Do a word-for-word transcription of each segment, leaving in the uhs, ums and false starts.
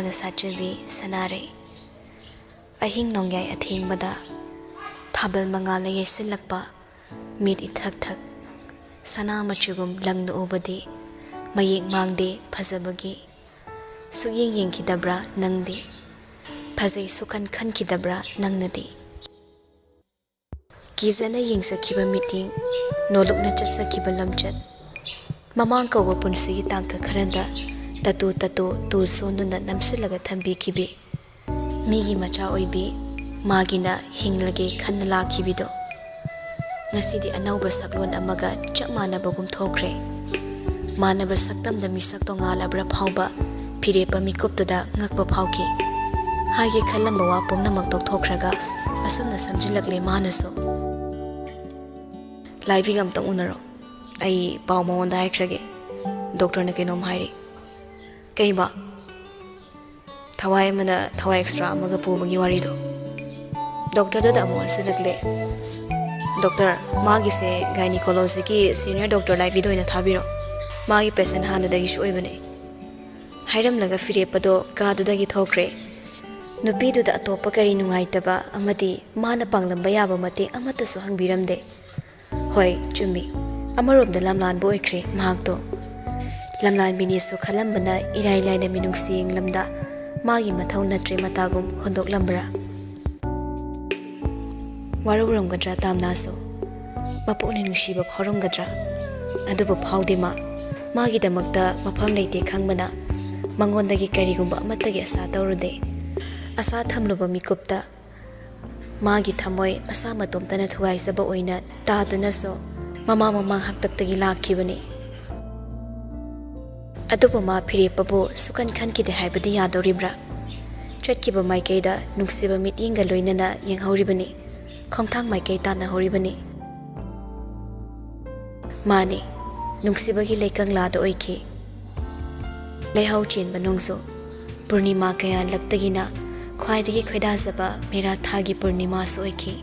ꯁꯥꯠꯆꯕꯤ ꯁꯅꯥꯔꯩ꯫ ꯑꯍꯤꯡ ꯅꯣꯡꯌꯥꯏ ꯑꯊꯦꯡꯕꯗ ꯊꯥꯕꯜ ꯃꯉꯥꯜꯅ ꯌꯩꯁꯤꯜꯂꯛꯄ ꯃꯤꯠ ꯏꯊꯛ ꯊꯛ ꯁꯅꯥ ꯃꯆꯨꯒꯨꯝ ꯂꯪꯅ ꯎꯕꯗꯤ ꯃꯌꯦꯛ ꯃꯥꯡꯗꯦ ꯐꯖꯕꯒꯤ꯫ ꯁꯨꯛꯌꯦꯡ ꯌꯦꯡꯈꯤꯗꯕ꯭ꯔꯥ ꯅꯪꯗꯤ? ꯐꯖꯩ ꯁꯨꯛꯈꯟ ꯈꯟꯈꯤꯗꯕ꯭ꯔꯥ ꯅꯪꯅꯗꯤ? ꯀꯤꯖꯅ ꯌꯦꯡꯖꯈꯤꯕ ꯃꯤꯠꯌꯦꯡ, ꯅꯣꯂꯨꯛꯅ ꯆꯠꯆꯈꯤꯕ ꯂꯝꯆꯠ, ꯃꯃꯥꯡ ꯀꯧꯕ ꯄꯨꯟꯁꯤꯒꯤ ꯇꯥꯡꯀꯛ ꯈꯔꯗ ꯇꯇꯨ ꯇꯇꯨ ꯇꯨ ꯁꯣꯟꯗꯨꯅ ꯅꯝꯁꯤꯜꯂꯒ ꯊꯝꯕꯤꯈꯤꯕꯤ꯫ ꯃꯤꯒꯤ ꯃꯆꯥ ꯑꯣꯏꯕꯤ, ꯃꯥꯒꯤꯅ ꯍꯤꯡꯂꯒꯦ ꯈꯟꯅ ꯂꯥꯛꯈꯤꯕꯤꯗꯣ꯫ ꯉꯁꯤꯗꯤ ꯑꯅꯧꯕ ꯁꯛꯂꯣꯟ ꯑꯃꯒ ꯆꯞ ꯃꯥꯟꯅꯕꯒꯨꯝ ꯊꯣꯛꯈ꯭ꯔꯦ꯫ ꯃꯥꯟꯅꯕ ꯁꯛꯇꯝꯗ ꯃꯤꯁꯛ ꯇꯣꯉꯥꯜꯂꯕ꯭ꯔꯥ ꯐꯥꯎꯕ ꯐꯤꯔꯦꯞꯄ ꯃꯤꯀꯨꯞꯇꯨꯗ ꯉꯛꯄ ꯐꯥꯎꯈꯤ꯫ ꯍꯥꯏꯒꯦ ꯈꯜꯂꯝꯕ ꯋꯥ ꯄꯨꯝꯅꯃꯛ ꯇꯣꯛꯊꯣꯛꯈ꯭ꯔꯒ ꯑꯁꯨꯝꯅ ꯁꯝꯖꯤꯜꯂꯛꯂꯦ ꯃꯥꯅꯁꯨ꯫ "ꯂꯥꯏꯕꯤꯒ ꯑꯝꯇꯪ ꯎꯅꯔꯣ꯫ ꯑꯩ ꯄꯥꯎ ꯃꯉꯣꯟꯗ ꯍꯥꯏꯈ꯭ꯔꯒꯦ꯫ ꯗꯣꯛꯇꯔꯅ ꯀꯩꯅꯣꯝ ꯍꯥꯏꯔꯤ꯫" "ꯀꯩꯕ?" ꯊꯋꯥꯏ ꯑꯃꯅ ꯊꯋꯥꯏ ꯑꯦꯛꯁꯇ꯭ꯔꯥ ꯑꯃꯒ ꯄꯨꯕꯒꯤ ꯋꯥꯔꯤꯗꯣ꯫ ꯗꯣꯛꯇꯔꯗꯨꯗ ꯑꯃꯨꯛ ꯑꯣꯟꯁꯤꯜꯂꯛꯂꯦ꯫ "ꯗꯣꯛꯇꯔ, ꯃꯥꯒꯤꯁꯦ ꯒꯥꯏꯅꯤꯀꯣꯂꯣꯖꯤꯒꯤ ꯁꯤꯅꯤꯌꯔ ꯗꯣꯛꯇꯔ ꯂꯥꯏꯕꯤꯗ ꯑꯣꯏꯅ ꯊꯥꯕꯤꯔꯣ꯫ ꯃꯥꯒꯤ ꯄꯦꯁꯦꯟ ꯍꯥꯟꯅꯗꯒꯤꯁꯨ ꯑꯣꯏꯕꯅꯦ꯫" ꯍꯥꯏꯔꯝꯂꯒ ꯐꯤꯔꯦꯞꯄꯗꯣ ꯀꯥꯗꯨꯗꯒꯤ ꯊꯣꯛꯈ꯭ꯔꯦ꯫ ꯅꯨꯄꯤꯗꯨꯗ ꯑꯇꯣꯞꯄ ꯀꯔꯤ ꯅꯨꯡꯉꯥꯏꯇꯕ ꯑꯃꯗꯤ ꯃꯥꯅ ꯄꯥꯡꯂꯝꯕ ꯌꯥꯕ ꯃꯇꯦꯡ ꯑꯃꯠꯇꯁꯨ ꯍꯪꯕꯤꯔꯝꯗꯦ꯫ ꯍꯣꯏ, ꯆꯨꯝꯃꯤ꯫ ꯑꯃꯔꯣꯝꯗ ꯂꯝꯂꯥꯟꯕ ꯑꯣꯏꯈ꯭ꯔꯦ ꯃꯍꯥꯛꯇꯣ꯫ ꯂꯝꯂꯥꯟꯕꯤꯅꯦꯁꯨ ꯈꯜꯂꯝꯕꯅ ꯏꯔꯥꯏ ꯂꯥꯏꯅ ꯃꯤꯅꯨꯡꯁꯤ ꯌꯦꯡꯂꯝꯗ ꯃꯥꯒꯤ ꯃꯊꯧ ꯅꯠꯇ꯭ꯔꯦ ꯃꯇꯥꯒꯨꯝ ꯍꯨꯟꯗꯣꯛꯂꯝꯕ꯭ꯔꯥ? ꯋꯥꯔꯧꯔꯝꯒꯗ꯭ꯔꯥ ꯇꯥꯝꯅꯥꯁꯨ? ꯃꯄꯨꯛꯅꯤꯡ ꯅꯨꯡꯁꯤꯕ ꯐꯥꯎꯔꯝꯒꯗ꯭ꯔꯥ? ꯑꯗꯨꯕꯨ ꯐꯥꯎꯗꯦ ꯃꯥ꯫ ꯃꯥꯒꯤꯗꯃꯛꯇ ꯃꯐꯝ ꯂꯩꯇꯦ ꯈꯪꯕꯅ ꯃꯉꯣꯟꯗꯒꯤ ꯀꯔꯤꯒꯨꯝꯕ ꯑꯃꯠꯇꯒꯤ ꯑꯁꯥ ꯇꯧꯔꯨꯗꯦ꯫ ꯑꯁꯥ ꯊꯝꯂꯨꯕ ꯃꯤꯀꯨꯞꯇ ꯃꯥꯒꯤ ꯊꯃꯣꯏ ꯃꯁꯥ ꯃꯇꯣꯝꯇꯅ ꯊꯨꯒꯥꯏꯖꯕ ꯑꯣꯏꯅ ꯇꯥꯗꯨꯅꯁꯨ ꯃꯃꯥ ꯃꯃꯥꯡ ꯍꯥꯛꯇꯛꯇꯒꯤ ꯂꯥꯛꯈꯤꯕꯅꯤ꯫ ꯑꯗꯨꯕꯨ ꯃꯥ ꯐꯤꯔꯦꯞꯄꯕꯨ ꯁꯨꯛꯈꯟ ꯈꯟꯈꯤꯗꯦ ꯍꯥꯏꯕꯗꯤ ꯌꯥꯗꯧꯔꯤꯕ꯭ꯔꯥ? ꯆꯠꯈꯤꯕ ꯃꯥꯏꯀꯩꯗ ꯅꯨꯡꯁꯤꯕ ꯃꯤꯠꯌꯦꯡꯒ ꯂꯣꯏꯅꯅ ꯌꯦꯡꯍꯧꯔꯤꯕꯅꯤ, ꯈꯣꯡꯊꯥꯡ ꯃꯥꯏꯀꯩ ꯇꯥꯟꯅꯍꯧꯔꯤꯕꯅꯤ꯫ ꯃꯥꯅꯤ, ꯅꯨꯡꯁꯤꯕꯒꯤ ꯂꯩꯀꯪꯂꯥꯗ ꯑꯣꯏꯈꯤ꯫ ꯂꯩꯍꯥꯎ ꯆꯦꯟꯕ ꯅꯣꯡꯖꯨ ꯄꯨꯔꯅꯤꯃꯥ ꯀꯌꯥ ꯂꯛꯇꯒꯤꯅ ꯈ꯭ꯋꯥꯏꯗꯒꯤ ꯈꯣꯏꯗꯥꯖꯕ ꯃꯦꯔꯥ ꯊꯥꯒꯤ ꯄꯨꯔꯅꯤꯃꯥꯁꯨ ꯑꯣꯏꯈꯤ꯫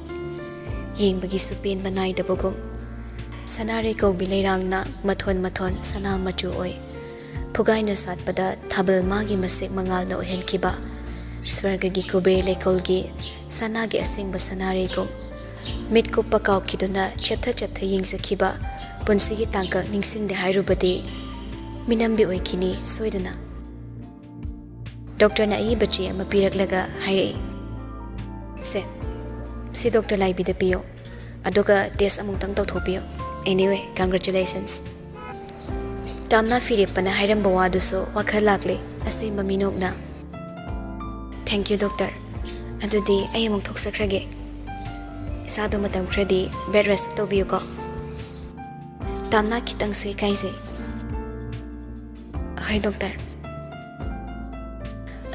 ꯌꯦꯡꯕꯒꯤꯁꯨ ꯄꯦꯟꯕ ꯅꯥꯏꯗꯕꯒꯨꯝ ꯁꯅꯥꯔꯩ ꯀꯧꯕꯤ ꯂꯩꯔꯥꯡꯅ ꯃꯊꯣꯟ ꯃꯊꯣꯟ ꯁꯅꯥ ꯃꯆꯨ ꯑꯣꯏ꯫ ꯐꯨꯒꯥꯏꯅ ꯁꯥꯠꯄꯗ ꯊꯥꯕꯜ ꯃꯥꯒꯤ ꯃꯁꯦꯛ ꯃꯉꯥꯜꯅ ꯑꯣꯏꯍꯟꯈꯤꯕ ꯁ꯭ꯋꯔꯒꯒꯤ ꯀꯨꯕꯦꯔ ꯂꯩꯀꯣꯜꯒꯤ ꯁꯅꯥꯒꯤ ꯑꯁꯦꯡꯕ ꯁꯅꯥꯔꯩꯒꯨꯝ꯫ ꯃꯤꯠ ꯀꯨꯞꯄ ꯀꯥꯎꯈꯤꯗꯨꯅ ꯆꯦꯞꯊ ꯆꯦꯞꯊ ꯌꯦꯡꯖꯈꯤꯕ ꯄꯨꯟꯁꯤꯒꯤ ꯇꯥꯡꯀꯛ ꯅꯤꯡꯁꯤꯡꯗꯦ ꯍꯥꯏꯔꯨꯕꯗꯤ ꯃꯤꯅꯝꯕꯤ ꯑꯣꯏꯈꯤꯅꯤ ꯁꯣꯏꯗꯅ꯫ ꯗꯣꯛꯇꯔꯅ ꯑꯏꯕ ꯆꯦ ꯑꯃ ꯄꯤꯔꯛꯂꯒ ꯍꯥꯏꯔꯛꯏ, "ꯁꯦ, ꯁꯤ ꯗꯣꯛꯇꯔ ꯂꯥꯏꯕꯤꯗ ꯄꯤꯌꯣ, ꯑꯗꯨꯒ ꯇꯦꯁ ꯑꯃꯨꯛꯇꯪ ꯇꯧꯊꯣꯛꯄꯤꯌꯣ꯫ Anyway, congratulations!" ꯇꯥꯝꯅꯥ ꯐꯤꯔꯦꯞꯄꯅ ꯍꯥꯏꯔꯝꯕ ꯋꯥꯗꯨꯁꯨ ꯋꯥꯈꯜ ꯂꯥꯛꯂꯦ ꯑꯁꯦꯡꯕ ꯃꯤꯅꯣꯛꯅ꯫ "Thank you, doctor. ꯑꯗꯨꯗꯤ ꯑꯩ ꯑꯃꯨꯛ ꯊꯣꯛꯆꯈ꯭ꯔꯒꯦ꯫ ꯏꯁꯥꯗꯣ ꯃꯇꯝ ꯈꯔꯗꯤ bed rest ꯇꯧꯕꯤꯌꯨꯀꯣ꯫" ꯇꯥꯝꯅꯥ ꯈꯤꯇꯪꯁꯨ ꯏꯀꯥꯏꯖꯩ꯫ "ꯍꯣꯏ, ꯗꯣꯛꯇꯔ꯫"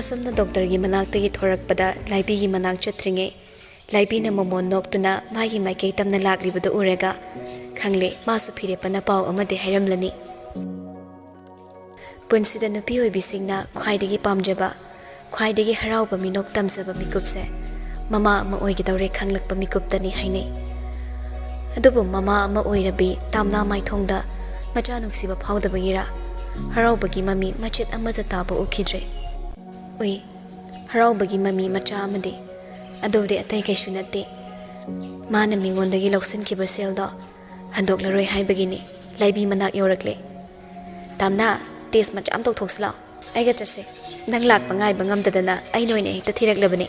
ꯑꯁꯨꯝꯅ ꯗꯣꯛꯇꯔꯒꯤ ꯃꯅꯥꯛꯇꯒꯤ ꯊꯣꯔꯛꯄꯗ ꯂꯥꯏꯕꯤꯒꯤ ꯃꯅꯥꯛ ꯆꯠꯇ꯭ꯔꯤꯉꯩ, ꯂꯥꯏꯕꯤꯅ ꯃꯃꯣꯟ ꯅꯣꯛꯇꯨꯅ ꯃꯥꯒꯤ ꯃꯥꯏꯀꯩ ꯇꯝꯅ ꯂꯥꯛꯂꯤꯕꯗꯨ ꯎꯔꯒ ꯈꯪꯂꯦ, ꯃꯥꯁꯨ ꯐꯤꯔꯦꯞꯄꯅ ꯄꯥꯎ ꯑꯃꯗꯤ ꯍꯥꯏꯔꯝꯂꯅꯤ꯫ ꯄꯨꯟꯁꯤꯗ ꯅꯨꯄꯤ ꯑꯣꯏꯕꯤꯁꯤꯡꯅ ꯈ꯭ꯋꯥꯏꯗꯒꯤ ꯄꯥꯝꯖꯕ, ꯈ꯭ꯋꯥꯏꯗꯒꯤ ꯍꯔꯥꯎꯕ ꯃꯤꯅꯣꯛ ꯇꯝꯖꯕ ꯃꯤꯀꯨꯞꯁꯦ ꯃꯃꯥ ꯑꯃ ꯑꯣꯏꯒꯗꯧꯔꯦ ꯈꯪꯂꯛꯄ ꯃꯤꯀꯨꯞꯇꯅꯤ ꯍꯥꯏꯅꯩ꯫ ꯑꯗꯨꯕꯨ ꯃꯃꯥ ꯑꯃ ꯑꯣꯏꯔꯕꯤ ꯇꯥꯝꯅꯥ ꯃꯥꯏꯊꯣꯡꯗ ꯃꯆꯥ ꯅꯨꯡꯁꯤꯕ ꯐꯥꯎꯗꯕꯒꯤꯔ ꯍꯔꯥꯎꯕꯒꯤ ꯃꯃꯤ ꯃꯆꯦꯠ ꯑꯃꯠꯇ ꯇꯥꯕ ꯎꯈꯤꯗ꯭ꯔꯦ꯫ ꯎꯏ, ꯍꯔꯥꯎꯕꯒꯤ ꯃꯃꯤ ꯃꯆꯥ ꯑꯃꯗꯤ꯫ ꯑꯗꯨꯕꯨꯗꯤ ꯑꯇꯩ ꯀꯩꯁꯨ ꯅꯠꯇꯦ꯫ ꯃꯥꯅ ꯃꯤꯉꯣꯟꯗꯒꯤ ꯂꯧꯁꯤꯟꯈꯤꯕ ꯁꯦꯜꯗꯣ ꯍꯟꯗꯣꯛꯂꯔꯣꯏ ꯍꯥꯏꯕꯒꯤꯅꯤ꯫ ꯂꯥꯏꯕꯤ ꯃꯅꯥꯛ ꯌꯧꯔꯛꯂꯦ꯫ "ꯇꯥꯝꯅꯥ, ꯇꯦꯁ ꯃꯆꯥ ꯑꯃ ꯇꯧꯊꯣꯛꯁꯤ ꯂꯥꯎ꯫ ꯑꯩꯒ ꯆꯠꯁꯦ꯫ ꯅꯪ ꯂꯥꯛꯄ ꯉꯥꯏꯕ ꯉꯝꯗꯗꯅ ꯑꯩꯅ ꯑꯣꯏꯅ ꯍꯦꯛꯇ ꯊꯤꯔꯛꯂꯕꯅꯦ꯫"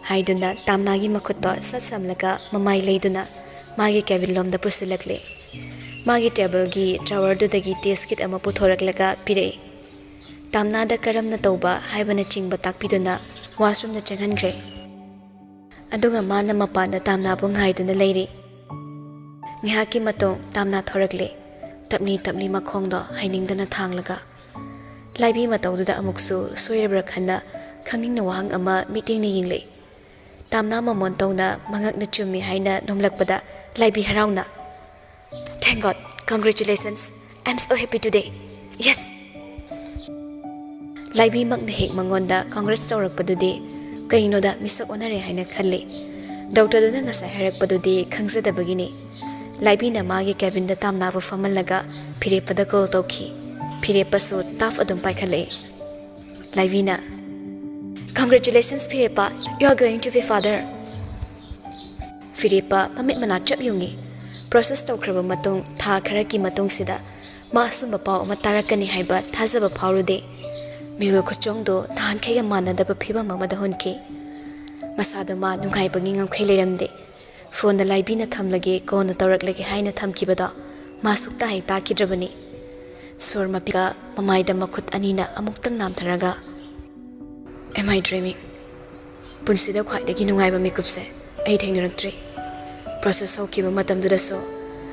ꯍꯥꯏꯗꯨꯅ ꯇꯥꯝꯅꯥꯒꯤ ꯃꯈꯨꯠꯇꯣ ꯁꯠ ꯁꯝꯂꯒ ꯃꯃꯥꯏ ꯂꯩꯗꯨꯅ ꯃꯥꯒꯤ ꯀꯦꯕꯤꯟ ꯂꯣꯝꯗ ꯄꯨꯁꯤꯜꯂꯛꯂꯦ꯫ ꯃꯥꯒꯤ ꯇꯦꯕꯜꯒꯤ ꯗ꯭ꯔꯥꯋꯔꯗꯨꯗꯒꯤ ꯇꯦꯁ ꯀꯤꯠ ꯑꯃ ꯄꯨꯊꯣꯔꯛꯂꯒ ꯄꯤꯔꯛꯏ꯫ ꯇꯥꯝꯅꯥꯗ ꯀꯔꯝꯅ ꯇꯧꯕ ꯍꯥꯏꯕꯅꯆꯤꯡꯕ ꯇꯥꯛꯄꯤꯗꯨꯅ ꯋꯥꯁꯔꯨꯝꯗ ꯆꯪꯍꯟꯈ꯭ꯔꯦ꯫ ꯑꯗꯨꯒ ꯃꯥꯅ ꯃꯄꯥꯟꯗ ꯇꯥꯝꯅꯥꯕꯨ ꯉꯥꯏꯗꯨꯅ ꯂꯩꯔꯤ꯫ ꯉꯥꯏꯍꯥꯛꯀꯤ ꯃꯇꯨꯡ ꯇꯥꯝꯅꯥ ꯊꯣꯔꯛꯂꯦ꯫ ꯇꯞꯂꯤ ꯇꯞꯂꯤ ꯃꯈꯣꯡꯗꯣ ꯍꯥꯏꯅꯤꯡꯗꯅ ꯊꯥꯡꯂꯒ꯫ ꯂꯥꯏꯕꯤ ꯃꯇꯧꯗꯨꯗ ꯑꯃꯨꯛꯁꯨ ꯁꯣꯏꯔꯕ꯭ꯔꯥ ꯈꯟꯅ ꯈꯪꯅꯤꯡꯅ ꯋꯥꯍꯪ ꯑꯃ ꯃꯤꯠꯌꯦꯡꯅ ꯌꯦꯡꯂꯛꯏ꯫ ꯇꯥꯝꯅꯥ ꯃꯃꯣꯟ ꯇꯧꯅ ꯃꯉꯛꯅ ꯆꯨꯝꯃꯤ ꯍꯥꯏꯅ ꯅꯣꯝꯂꯛꯄꯗ ꯂꯥꯏꯕꯤ ꯍꯔꯥꯎꯅ, "Thank God! Congratulations! I'm so happy today! Yes!" ꯂꯥꯏꯕꯤꯃꯛꯅ ꯍꯦꯛ ꯃꯉꯣꯟꯗ congrats ꯇꯧꯔꯛꯄꯗꯨꯗꯤ ꯀꯩꯅꯣꯗ ꯃꯤꯁꯛ ꯑꯣꯟꯅꯔꯦ ꯍꯥꯏꯅ ꯈꯜꯂꯤ꯫ ꯗꯣꯛꯇꯔꯗꯨꯅ ꯉꯁꯥꯏ ꯍꯥꯏꯔꯛꯄꯗꯨꯗꯤ ꯈꯪꯖꯗꯕꯒꯤꯅꯤ꯫ ꯂꯥꯏꯕꯤꯅ ꯃꯥꯒꯤ ꯀꯦꯕꯤꯟꯗ ꯇꯥꯝꯅꯥꯕꯨ ꯐꯝꯍꯜꯂꯒ ꯐꯤꯔꯦꯞꯄꯗ ꯀꯣꯜ ꯇꯧꯈꯤ꯫ ꯐꯤꯔꯦꯞꯄꯁꯨ ꯇꯥꯐ ꯑꯗꯨꯝ ꯄꯥꯏꯈꯠꯂꯛꯏ꯫ ꯂꯥꯏꯕꯤꯅ, "Congratulations ꯐꯤꯔꯦꯞꯄ, you are going to be father!" ꯐꯤꯔꯦꯞꯄ ꯃꯃꯤꯠ ꯃꯅꯥ ꯆꯞ ꯌꯨꯡꯉꯤ꯫ ꯄ꯭ꯔꯣꯁꯦꯁ ꯇꯧꯈ꯭ꯔꯕ ꯃꯇꯨꯡ ꯊꯥ ꯈꯔꯒꯤ ꯃꯇꯨꯡꯁꯤꯗ ꯃꯥ ꯑꯆꯨꯝꯕ ꯄꯥꯎ ꯑꯃ ꯇꯥꯔꯛꯀꯅꯤ ꯍꯥꯏꯕ ꯊꯥꯖꯕ ꯐꯥꯎꯔꯨꯗꯦ꯫ ꯃꯤꯍꯨꯜ ꯈꯨꯆꯣꯡꯗꯣ ꯅꯍꯥꯟꯈꯩꯒ ꯃꯥꯟꯅꯗꯕ ꯐꯤꯕꯝ ꯑꯃꯗ ꯍꯣꯟꯈꯤ꯫ ꯃꯁꯥꯗꯣ ꯃꯥ ꯅꯨꯡꯉꯥꯏꯕꯒꯤ ꯉꯝꯈꯩ ꯂꯩꯔꯝꯗꯦ꯫ ꯐꯣꯟꯗ ꯂꯥꯏꯕꯤꯅ ꯊꯝꯂꯒꯦ, ꯀꯣꯟꯅ ꯇꯧꯔꯛꯂꯒꯦ ꯍꯥꯏꯅ ꯊꯝꯈꯤꯕꯗꯣ ꯃꯥ ꯁꯨꯛꯇꯥ ꯍꯦꯛ ꯇꯥꯈꯤꯗ꯭ꯔꯕꯅꯤ꯫ ꯁꯣꯔ ꯃꯄꯤꯒ ꯃꯃꯥꯏꯗ ꯃꯈꯨꯠ ꯑꯅꯤꯅ ꯑꯃꯨꯛꯇꯪ ꯅꯥꯝꯊꯔꯒ, "Am I dreaming? ꯄꯨꯟꯁꯤꯗ ꯈ꯭ꯋꯥꯏꯗꯒꯤ ꯅꯨꯡꯉꯥꯏꯕ ꯃꯤꯀꯨꯞꯁꯦ ꯑꯩ ꯊꯦꯡꯅꯔꯛꯇ꯭ꯔꯤ꯫ ꯄ꯭ꯔꯣꯁꯦꯁ ꯍꯧꯈꯤꯕ ꯃꯇꯝꯗꯨꯗꯁꯨ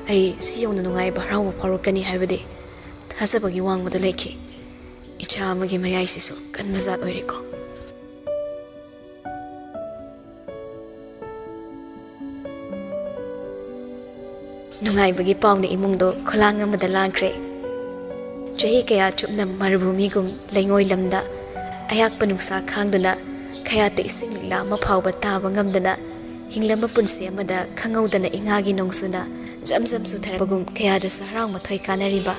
ꯑꯩ ꯁꯤ ꯌꯧꯅ ꯅꯨꯡꯉꯥꯏꯕ ꯍꯔꯥꯎꯕ ꯐꯥꯎꯔꯛꯀꯅꯤ ꯍꯥꯏꯕꯗꯤ ꯊꯥꯖꯕꯒꯤ ꯋꯥꯡꯃꯗ ꯂꯩꯈꯤ꯫ ꯏꯆꯥ ꯑꯃꯒꯤ ꯃꯌꯥꯏꯁꯤꯁꯨ ꯀꯟꯕ ꯖꯥꯠ ꯑꯣꯏꯔꯦꯀꯣ꯫" ꯅꯨꯡꯉꯥꯏꯕꯒꯤ ꯄꯥꯎꯅ ꯏꯃꯨꯡꯗꯣ ꯈꯨꯂꯥꯡ ꯑꯃꯗ ꯂꯥꯡꯈ꯭ꯔꯦ꯫ ꯆꯍꯤ ꯀꯌꯥ ꯆꯨꯞꯅ ꯃꯔꯨꯚꯨꯃꯤꯒꯨꯝ ꯂꯩꯉꯣꯏ ꯂꯝꯗ ꯑꯌꯥꯛꯄ ꯅꯨꯡꯁꯥ ꯈꯥꯡꯗꯨꯅ, ꯈꯌꯥꯠꯇ ꯏꯁꯤꯡ ꯂꯤꯛꯂꯥ ꯑꯃ ꯐꯥꯎꯕ ꯇꯥꯕ ꯉꯝꯗꯅ ꯍꯤꯡꯂꯝꯕ ꯄꯨꯟꯁꯤ ꯑꯃꯗ ꯈꯪꯍꯧꯗꯅ ꯏꯉꯥꯒꯤ ꯅꯣꯡꯖꯨꯅ ꯖꯝ ꯖꯝ ꯆꯨꯊꯔꯛꯄꯒꯨꯝ ꯀꯌꯥꯗꯁꯨ ꯍꯔꯥꯎ ꯃꯊꯣꯏ ꯀꯥꯅꯔꯤꯕ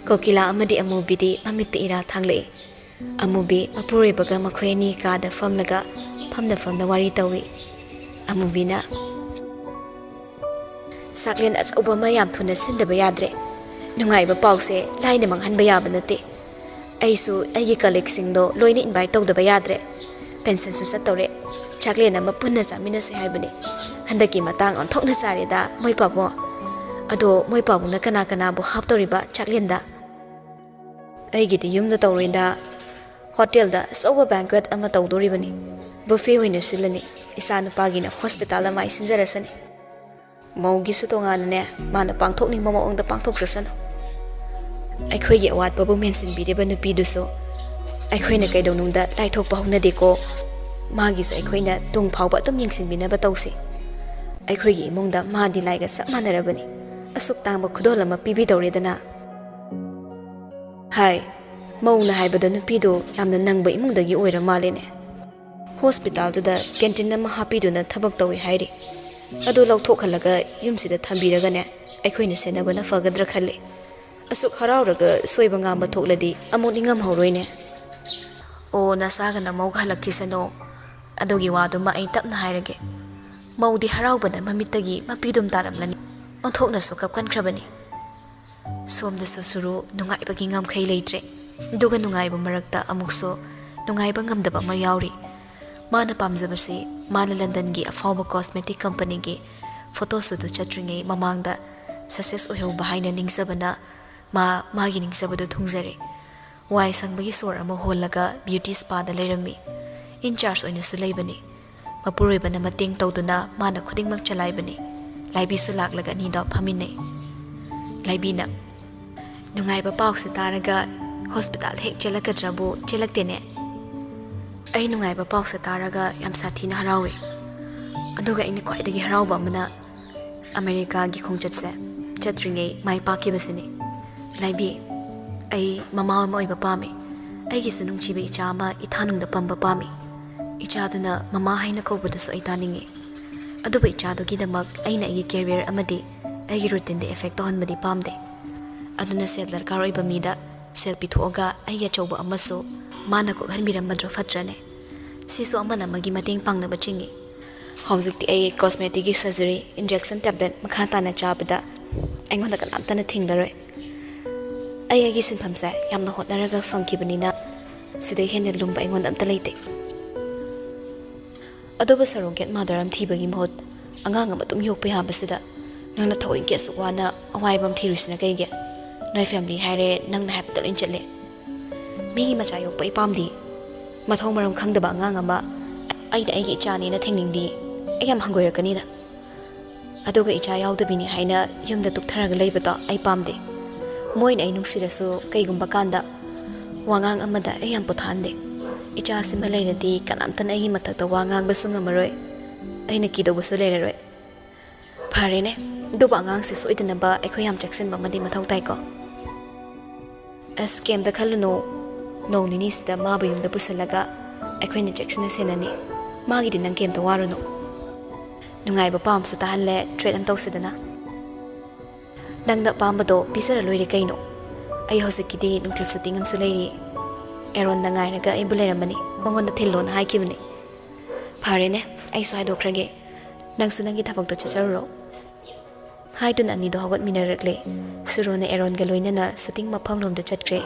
ꯀꯣꯀꯤꯂꯥ ꯑꯃꯗꯤ ꯑꯃꯨꯕꯤꯗꯤ ꯃꯃꯤꯠꯇ ꯏꯔꯥ ꯊꯥꯡꯂꯛꯏ꯫ ꯑꯃꯨꯕꯤ ꯃꯄꯨꯔꯣꯏꯕꯒ ꯃꯈꯣꯏ ꯑꯅꯤ ꯀꯥꯗ ꯐꯝꯂꯒ ꯐꯝꯅ ꯐꯝꯅ ꯋꯥꯔꯤ ꯇꯧꯏ꯫ ꯑꯃꯨꯕꯤꯅ, "ꯆꯥꯛꯂꯦꯟ ꯑꯆꯧꯕ ꯑꯃ ꯌꯥꯝ ꯊꯨꯅ ꯁꯤꯟꯗꯕ ꯌꯥꯗ꯭ꯔꯦ꯫ ꯅꯨꯡꯉꯥꯏꯕ ꯄꯥꯎꯁꯦ ꯂꯥꯏꯅ ꯃꯥꯡꯍꯟꯕ ꯌꯥꯕ ꯅꯠꯇꯦ꯫ ꯑꯩꯁꯨ ꯑꯩꯒꯤ ꯀꯂꯤꯛꯁꯤꯡꯗꯣ ꯂꯣꯏꯅ ꯏꯟꯚꯥꯏꯠ ꯇꯧꯗꯕ ꯌꯥꯗ꯭ꯔꯦ꯫ ꯄꯦꯟꯁꯟꯁꯨ ꯆꯠꯇꯧꯔꯦ꯫ ꯆꯥꯛꯂꯦꯟ ꯑꯃ ꯄꯨꯟꯅ ꯆꯥꯃꯤꯟꯅꯁꯦ ꯍꯥꯏꯕꯅꯤ꯫ ꯍꯟꯗꯛꯀꯤ ꯃꯇꯥꯡ ꯑꯣꯟꯊꯣꯛꯅ ꯆꯥꯔꯦꯗ, ꯃꯣꯏ ꯄꯥꯕꯨꯡ꯫ ꯑꯗꯣ ꯃꯣꯏ ꯄꯥꯕꯨꯡꯅ ꯀꯅꯥ ꯀꯅꯥꯕꯨ ꯍꯥꯞꯇꯧꯔꯤꯕ ꯆꯥꯛꯂꯦꯟꯗ?" "ꯑꯩꯒꯤꯗꯤ ꯌꯨꯝꯗ ꯇꯧꯔꯣꯏꯗ꯫ ꯍꯣꯇꯦꯜꯗ ꯑꯆꯧꯕ ꯕꯦꯡꯀ꯭ꯋꯦꯠ ꯑꯃ ꯇꯧꯗꯣꯔꯤꯕꯅꯤ꯫ ꯕꯨꯐꯦ ꯑꯣꯏꯅ ꯁꯤꯜꯂꯅꯤ꯫ ꯏꯆꯥꯅꯨꯄꯥꯒꯤꯅ ꯍꯣꯁꯄꯤꯇꯥꯜ ꯑꯃ ꯑꯩ ꯁꯤꯟꯖꯔꯁꯅꯤ꯫ ꯃꯧꯒꯤꯁꯨ ꯇꯣꯉꯥꯟꯅꯅꯦ, ꯃꯥꯅ ꯄꯥꯡꯊꯣꯛꯅꯤꯡꯕ ꯃꯑꯣꯡꯗ ꯄꯥꯡꯊꯣꯛꯆꯁꯅꯨ꯫ ꯑꯩꯈꯣꯏꯒꯤ ꯑꯋꯥꯠꯄꯕꯨ ꯃꯦꯟꯁꯤꯟꯕꯤꯔꯤꯕ ꯅꯨꯄꯤꯗꯨꯁꯨ ꯑꯩꯈꯣꯏꯅ ꯀꯩꯗꯧꯅꯨꯡꯗ ꯂꯥꯏꯊꯣꯛꯄ ꯍꯧꯅꯗꯦꯀꯣ꯫ ꯃꯥꯒꯤꯁꯨ ꯑꯩꯈꯣꯏꯅ ꯇꯨꯡ ꯐꯥꯎꯕ ꯑꯗꯨꯝ ꯌꯦꯡꯁꯤꯟꯕꯤꯅꯕ ꯇꯧꯁꯤ꯫ ꯑꯩꯈꯣꯏꯒꯤ ꯏꯃꯨꯡꯗ ꯃꯥꯗꯤ ꯂꯥꯏꯒ ꯆꯞ ꯃꯥꯟꯅꯔꯕꯅꯤ꯫ ꯑꯁꯨꯛ ꯇꯥꯡꯕ ꯈꯨꯗꯣꯜ ꯑꯃ ꯄꯤꯕꯤꯗꯧꯔꯦꯗꯅ꯫" ꯍꯥꯏ, ꯃꯧꯅ ꯍꯥꯏꯕꯗ ꯅꯨꯄꯤꯗꯨ ꯌꯥꯝꯅ ꯅꯪꯕ ꯏꯃꯨꯡꯗꯒꯤ ꯑꯣꯏꯔ ꯃꯥꯜꯂꯦꯅꯦ꯫ ꯍꯣꯁꯄꯤꯇꯥꯜꯗꯨꯗ ꯀꯦꯟꯇꯤꯟ ꯑꯃ ꯍꯥꯞꯄꯤꯗꯨꯅ ꯊꯕꯛ ꯇꯧꯏ ꯍꯥꯏꯔꯤ꯫ ꯑꯗꯨ ꯂꯧꯊꯣꯛꯍꯜꯂꯒ ꯌꯨꯝꯁꯤꯗ ꯊꯝꯕꯤꯔꯒꯅꯦ, ꯑꯩꯈꯣꯏꯅ ꯁꯦꯟꯅꯕꯅ ꯐꯒꯗ꯭ꯔꯥ ꯈꯜꯂꯤ꯫ ꯑꯁꯨꯛ ꯍꯔꯥꯎꯔꯒ ꯁꯣꯏꯕ ꯉꯥꯝꯕ ꯊꯣꯛꯂꯗꯤ ꯑꯃꯨꯛ ꯅꯤꯡꯉꯝꯍꯧꯔꯣꯏꯅꯦ꯫ ꯑꯣ, ꯅꯆꯥꯒ ꯅꯃꯧꯒ ꯍꯜꯂꯛꯈꯤꯁꯅꯨ꯫ ꯑꯗꯨꯒꯤ ꯋꯥꯗꯨꯃ ꯑꯩ ꯇꯞꯅ ꯍꯥꯏꯔꯒꯦ꯫ ꯃꯧꯗꯤ ꯍꯔꯥꯎꯕꯅ ꯃꯃꯤꯠꯇꯒꯤ ꯃꯄꯤꯗꯨꯝ ꯇꯥꯔꯝꯂꯅꯤ꯫ ꯑꯣꯟꯊꯣꯛꯅꯁꯨ ꯀꯞꯀꯟꯈ꯭ꯔꯕꯅꯤ꯫ ꯁꯣꯝꯗꯁꯨ ꯁꯨꯔꯨ ꯅꯨꯡꯉꯥꯏꯕꯒꯤ ꯉꯝꯈꯩ ꯂꯩꯇ꯭ꯔꯦ꯫ ꯑꯗꯨꯒ ꯅꯨꯡꯉꯥꯏꯕ ꯃꯔꯛꯇ ꯑꯃꯨꯛꯁꯨ ꯅꯨꯡꯉꯥꯏꯕ ꯉꯝꯗꯕ ꯑꯃ ꯌꯥꯎꯔꯤ꯫ ꯃꯥꯅ ꯄꯥꯝꯖꯕꯁꯤ ꯃꯥꯅ ꯂꯟꯗꯟꯒꯤ ꯑꯐꯥꯎꯕ cosmetic companyꯒꯤ photo shootꯇꯨ ꯆꯠꯇ꯭ꯔꯤꯉꯩ ꯃꯃꯥꯡꯗ success ꯑꯣꯏꯍꯧꯕ ꯍꯥꯏꯅ ꯅꯤꯡꯖꯕꯅ ꯃꯥ ꯃꯥꯒꯤ ꯅꯤꯡꯖꯕꯗꯨ ꯊꯨꯡꯖꯔꯦ꯫ ꯋꯥꯏ ꯁꯪꯕꯒꯤ ꯁꯣꯔ ꯑꯃ ꯍꯣꯜꯂꯒ beauty spaꯗ ꯂꯩꯔꯝꯃꯤ꯫ In charge ꯑꯣꯏꯅꯁꯨ ꯂꯩꯕꯅꯤ꯫ ꯃꯄꯨꯔꯣꯏꯕꯅ ꯃꯇꯦꯡ ꯇꯧꯗꯨꯅ ꯃꯥꯅ ꯈꯨꯗꯤꯡꯃꯛ ꯆꯂꯥꯏꯕꯅꯤ꯫ ꯂꯥꯏꯕꯤꯁꯨ ꯂꯥꯛꯂꯒ ꯑꯅꯤꯗꯣ ꯐꯝꯃꯤꯟꯅꯩ꯫ ꯂꯥꯏꯕꯤꯅ, "ꯅꯨꯡꯉꯥꯏꯕ ꯄꯥꯎꯁꯦ ꯇꯥꯔꯒ hospital ꯍꯦꯛ ꯆꯦꯜꯂꯛꯀꯗ꯭ꯔꯕꯨ ꯆꯦꯜꯂꯛꯇꯦꯅꯦ꯫ ꯑꯩ ꯅꯨꯡꯉꯥꯏꯕ ꯄꯥꯎꯁꯦ ꯇꯥꯔꯒ ꯌꯥꯝ ꯁꯥꯊꯤꯅ ꯍꯔꯥꯎꯋꯦ꯫ ꯑꯗꯨꯒ ꯑꯩꯅ ꯈ꯭ꯋꯥꯏꯗꯒꯤ ꯍꯔꯥꯎꯕ ꯑꯃꯅ ꯑꯃꯦꯔꯤꯀꯥꯒꯤ ꯈꯣꯡꯆꯠꯁꯦ ꯆꯠꯇ꯭ꯔꯤꯉꯩ ꯃꯥꯏ ꯄꯥꯛꯈꯤꯕꯁꯤꯅꯤ꯫ ꯂꯥꯏꯕꯤ, ꯑꯩ ꯃꯃꯥ ꯑꯃ ꯑꯣꯏꯕ ꯄꯥꯝꯃꯤ꯫ ꯑꯩꯒꯤꯁꯨ ꯅꯨꯡꯁꯤꯕ ꯏꯆꯥ ꯑꯃ ꯏꯊꯥꯅꯨꯡꯗ ꯄꯝꯕ ꯄꯥꯝꯃꯤ꯫ ꯏꯆꯥꯗꯨꯅ ꯃꯃꯥ ꯍꯥꯏꯅ ꯀꯧꯕꯗꯨꯁꯨ ꯑꯩ ꯇꯥꯅꯤꯡꯉꯤ꯫ ꯑꯗꯨꯕꯨ ꯏꯆꯥꯗꯨꯒꯤꯗꯃꯛ ꯑꯩꯅ ꯑꯩꯒꯤ career ꯑꯃꯗꯤ ꯑꯩꯒꯤ routineꯗ effect ꯇꯧꯍꯟꯕꯗꯤ ꯄꯥꯝꯗꯦ꯫ ꯑꯗꯨꯅ ꯁꯦꯜ ꯗꯔꯀꯥꯔ ꯑꯣꯏꯕ ꯃꯤꯗ ꯁꯦꯜ ꯄꯤꯊꯣꯛꯑꯒ ꯑꯩꯒꯤ ꯑꯆꯧꯕ ꯑꯃꯁꯨ ꯃꯥꯅ ꯀꯣꯛꯍꯟꯕꯤꯔꯝꯕꯗꯨ ꯐꯠꯇ꯭ꯔꯅꯦ? ꯁꯤꯁꯨ ꯑꯃꯅ ꯑꯃꯒꯤ ꯃꯇꯦꯡ ꯄꯥꯡꯅꯕ ꯆꯤꯡꯏ꯫ ꯍꯧꯖꯤꯛꯇꯤ ꯑꯩ cosmeticꯀꯤ surgery, injection, tablet ꯃꯈꯥ ꯇꯥꯅ ꯆꯥꯕꯗ ꯑꯩꯉꯣꯟꯗ ꯀꯅꯥꯝꯇꯅ ꯊꯤꯡꯂꯔꯣꯏ꯫ ꯑꯩ ꯑꯩꯒꯤ ꯁꯤꯟꯐꯝꯁꯦ ꯌꯥꯝꯅ ꯍꯣꯠꯅꯔꯒ ꯐꯪꯈꯤꯕꯅꯤꯅ ꯁꯤꯗꯩ ꯍꯦꯟꯅ ꯂꯨꯝꯕ ꯑꯩꯉꯣꯟꯗ ꯑꯝꯇ ꯂꯩꯇꯦ꯫ ꯑꯗꯨꯕꯨ surrogate mother ꯑꯃ ꯊꯤꯕꯒꯤ ꯃꯍꯨꯠ ꯑꯉꯥꯡ ꯑꯃ ꯑꯗꯨꯝ ꯌꯣꯛꯄ ꯌꯥꯕꯁꯤꯗ ꯅꯪꯅ ꯊꯑꯣꯏꯀꯤ ꯑꯁꯨꯛ ꯋꯥꯅ ꯑꯋꯥꯏꯕ ꯑꯃ ꯊꯤꯔꯨꯁꯤꯅ ꯀꯩꯒꯤ? ꯅꯣꯏ family ꯍꯥꯏꯔꯦ ꯅꯪꯅ ꯍꯥꯏꯕꯗ ꯂꯣꯏ ꯆꯠꯂꯦ꯫ ꯃꯤꯒꯤ ꯃꯆꯥ ꯌꯣꯛꯄ ꯑꯩ ꯄꯥꯝꯗꯦ꯫ ꯃꯊꯧ ꯃꯔꯝ ꯈꯪꯗꯕ ꯑꯉꯥꯡ ꯑꯃ ꯑꯩꯅ ꯑꯩꯒꯤ ꯏꯆꯥꯅꯦꯅ ꯊꯦꯡꯅꯤꯡꯗꯦ꯫ ꯑꯩ ꯌꯥꯝ ꯍꯪꯒꯣꯏꯔꯛꯀꯅꯤꯗ꯫ ꯑꯗꯨꯒ ꯏꯆꯥ ꯌꯥꯎꯗꯕꯤꯅꯤ ꯍꯥꯏꯅ ꯌꯨꯝꯗ ꯇꯨꯛꯊꯔꯒ ꯂꯩꯕꯗꯣ ꯑꯩ ꯄꯥꯝꯗꯦ꯫ ꯃꯣꯏꯅ ꯑꯩ ꯅꯨꯡꯁꯤꯔꯁꯨ ꯀꯩꯒꯨꯝꯕ ꯀꯥꯟꯗ ꯋꯥꯉꯥꯡ ꯑꯃꯗ ꯑꯩ ꯌꯥꯝ ꯄꯣꯊꯥꯍꯟꯗꯦ꯫ ꯏꯆꯥꯁꯤꯃ ꯂꯩꯔꯗꯤ ꯀꯅꯥꯝꯇꯅ ꯑꯩꯒꯤ ꯃꯊꯛꯇ ꯋꯥ ꯉꯥꯡꯕꯁꯨ ꯉꯝꯃꯔꯣꯏ꯫ ꯑꯩꯅ ꯀꯤꯗꯧꯕꯁꯨ ꯂꯩꯔꯔꯣꯏ꯫ ꯐꯔꯦꯅꯦ, ꯑꯗꯨꯕꯨ ꯑꯉꯥꯡꯁꯦ ꯁꯣꯏꯗꯅꯕ ꯑꯩꯈꯣꯏ ꯌꯥꯝ ꯆꯦꯛꯁꯤꯟꯕ ꯑꯃꯗꯤ ꯃꯊꯧ ꯇꯥꯏꯀꯣ꯫ ꯑꯁ, ꯀꯩꯝꯇ ꯈꯜꯂꯨꯅꯨ꯫ ꯅꯣꯡ ꯅꯤꯅꯤꯁꯤꯗ ꯃꯥꯕꯨ ꯌꯨꯝꯗ ꯄꯨꯁꯤꯜꯂꯒ ꯑꯩꯈꯣꯏꯅ ꯆꯦꯛꯁꯤꯟꯅ ꯁꯦꯟꯅꯅꯤ꯫ ꯃꯥꯒꯤꯗꯤ ꯅꯪ ꯀꯩꯝꯇ ꯋꯥꯔꯨꯅꯨ꯫ ꯅꯨꯡꯉꯥꯏꯕ ꯄꯥꯎ ꯑꯃꯁꯨ ꯇꯥꯍꯜꯂꯦ, treat ꯑꯃ ꯇꯧꯁꯤꯗꯅ꯫ ꯅꯪꯅ ꯑꯄꯥꯝꯕꯗꯣ ꯄꯤꯖꯔ ꯂꯣꯏꯔꯦ ꯀꯩꯅꯣ꯫ ꯑꯩ ꯍꯧꯖꯤꯛꯀꯤꯗꯤ ꯅꯨꯡꯊꯤꯜ ꯁꯨꯇꯤꯡ ꯑꯃꯁꯨ ꯂꯩꯔꯤ꯫ ꯑꯦꯔꯣꯟꯅ ꯉꯥꯏꯔꯒ ꯑꯩꯕꯨ ꯂꯩꯔꯝꯕꯅꯤ, ꯃꯉꯣꯟꯗ ꯊꯤꯜꯂꯣꯅ ꯍꯥꯏꯈꯤꯕꯅꯤ꯫ ꯐꯔꯦꯅꯦ, ꯑꯩꯁꯨ ꯍꯥꯏꯗꯣꯛꯈ꯭ꯔꯒꯦ꯫ ꯅꯪꯁꯨ ꯅꯪꯒꯤ ꯊꯕꯛꯇꯣ ꯆꯠꯆꯔꯨꯔꯣ꯫ ꯍꯥꯏꯗꯨꯅ ꯑꯅꯤꯗꯣ ꯍꯧꯒꯠꯃꯤꯟꯅꯔꯛꯂꯦ꯫ ꯁꯨꯔꯨꯅ ꯑꯦꯔꯣꯟꯒ ꯂꯣꯏꯅꯅ ꯁꯨꯇꯤꯡ ꯃꯐꯝꯂꯣꯝꯗ ꯆꯠꯈ꯭ꯔꯦ꯫